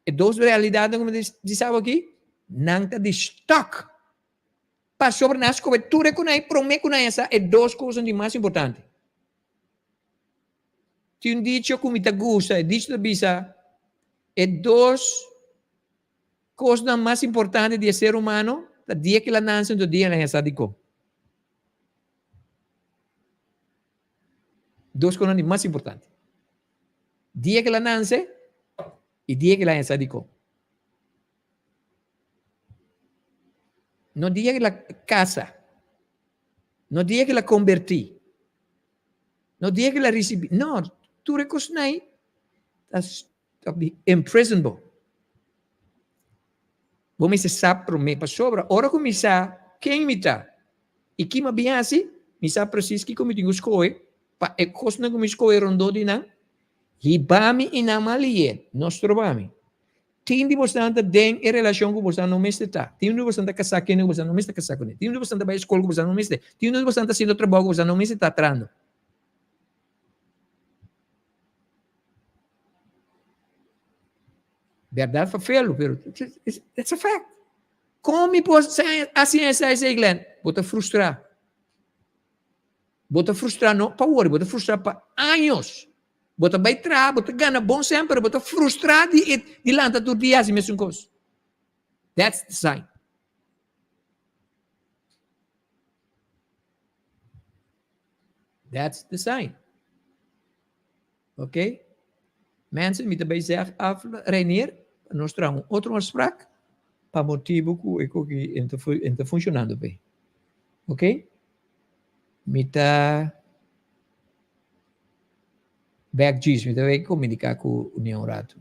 e dos realidatnan ku mi ta bisa bo aki, nan ta di stok. Pasobra nan a skohe tur e kunai promé ku nan a sa e dos kosnan di mas importante. Tin un dicho ku mi ta gusta, e dicho ta bisa, e dos Kosnan mas importante di e ser humano ta dia ku el a nanse anto dia el a hesa dikon. Dos kosnan di mas importante. Dia ku el a nanse i dia ku el a hesa dikon. No dia ku el a kasa. No dia ku el a kombertí. No dia ku el a risibí. No, tur e kosnan ei ta imprison bo. Bo mester sa promé, pasobra ora ku mi sa ken mi ta i ki mi a bin hasi, mi sa presis kiko mi tin ku skohe pa e kosnan ku mi skohe rondó di nan hiba mi i nan mal lié, no stroba mi. Tin di bosnan ta den e relashon ku bosnan no mester ta. Tin di bosnan ta kasá kende ku bosnan no mester kasá kuné. Tin di bosnan ta bai skol ku bosnan no mester. Tin di bosnan ta hasiendo trabou ku bosnan no mester ta trahando. Bèrdat fa felu, pero it's a fact. Kon mi por hasi esei, esei, Glenn? Bo ta frustrá. Bo ta frustrá no pa wòrdu, bo ta frustrá pa años. Bo ta bai traha, bo ta gana bon sèn, pero bo ta frustrá di e di lanta tur dia hasi mesun kos. That's the sign. That's the sign. Ok? Mensen, mi ta bai zeg af Reinier, nos traha un otro afspraak pa motibu ku e koki en ta funshonando p'e. Ok? Mi ta Back djis, mi ta bay comunica cu Union un rato.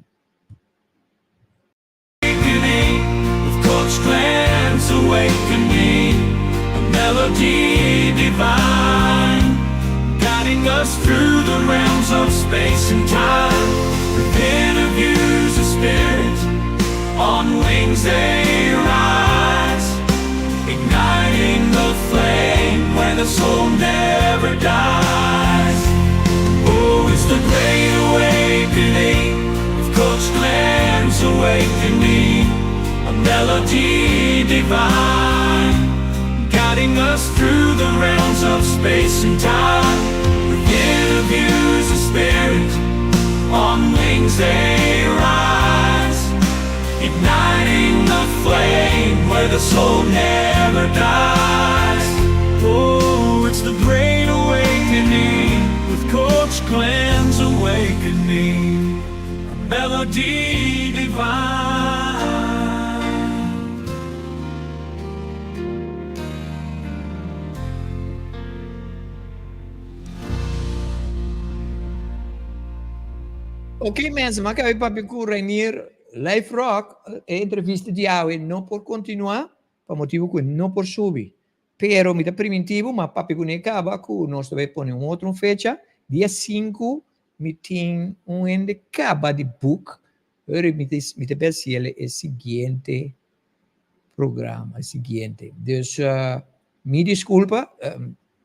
Ok mensen, m'a kabe papia ku Reinier Lijfrock, e entrevista di awe no por kontinuá pa motibu ku e no por subi. Pero mi ta priminti bo, m'a papia kuné kaba ku nos ta bai pone un otro fecha, dia sinku mi tin un hende kaba di boek, pero mi ta mi ta bel e siguiente programa, e siguiente. Dus mi disculpa,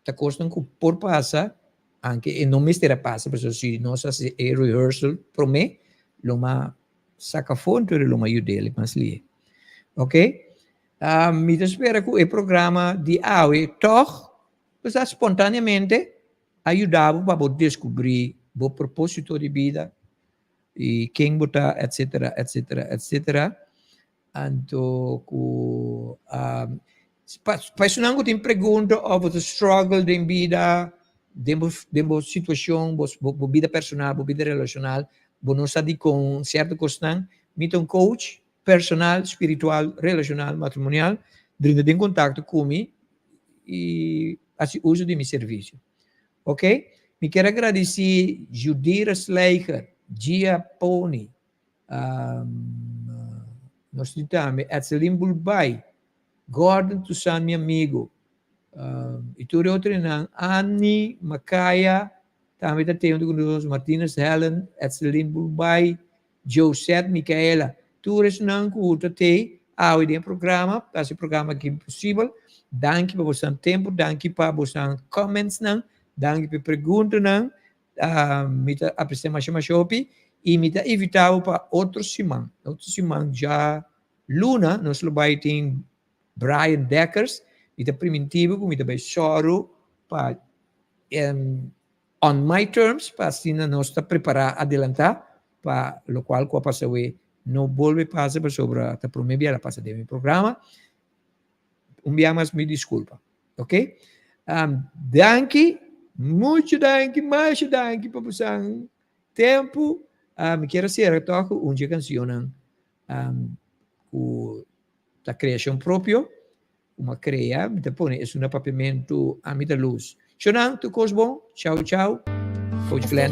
ta cosnan cu por pasa, aunke e no mester a pasa, pasobra si nos haci e rehearsal prome, lo m'a saca afo, entonces lo m'a yud'el mas lihe. Ok, mi ta spera cu e programa di awe tog, pues spontaneamente a yuda bo pa bo descubri bo proposito di bida, y ken bo ta, etcetera, etcetera, etcetera. Anto ku pa esunnan ku tin pregunta òf bo ta struggle den bida, den bo den bo situashon, bo bo bida personal, bo bida relashonal, bo no sa dikon sierto kosnan, mi ta un coach personal, spiritual, relashonal, matrimonial, brinda den kontakto ku mi i hasi uso di mi servisio. Ok, mi kier a gradisí Judira Slijger, Gia Pony, Nos tin tambe Etselin Bulbay, Gordon Toussaint mi amigo, y tur e otronan, Annie Macaya tambe ta te hunto cu nos, Martinus Helen, Etselin Bulbay, Josette Micaela, tur esnan cu ta te awe den e programa, ta haci e programa aki posibel. Danki pa bosan tempo, danki pa bosan commentsnan, danki pa e preguntanan. Mi ta aprecia masha masha hopi y mi ta invita bo pa otro siman. Otro siman dja luna nos lo bai tin Brian Dekkers. Mi ta priminti bo cu mi ta bai sòru pa on my terms pa asina nos ta prepara adelanta pa locual cu a pasa awe no bolbe pasa pasobra ta prome bia la pasa den mi programa. Un bia mas mi disculpa. Ok? Um, danki, mucho danki, masha danki pa bosan tempo. Um, mi quiero cierra toch cu un dje cancionnan um, cu ta creacion propio. Ku m'a krea, mi ta pone esun na papiamentu Ami ta lus. Shonan, tur kos bon? Chau chau. Coach Glenn.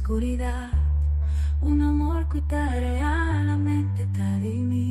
Oscuridad, un amor cu ta realmente ta di mi.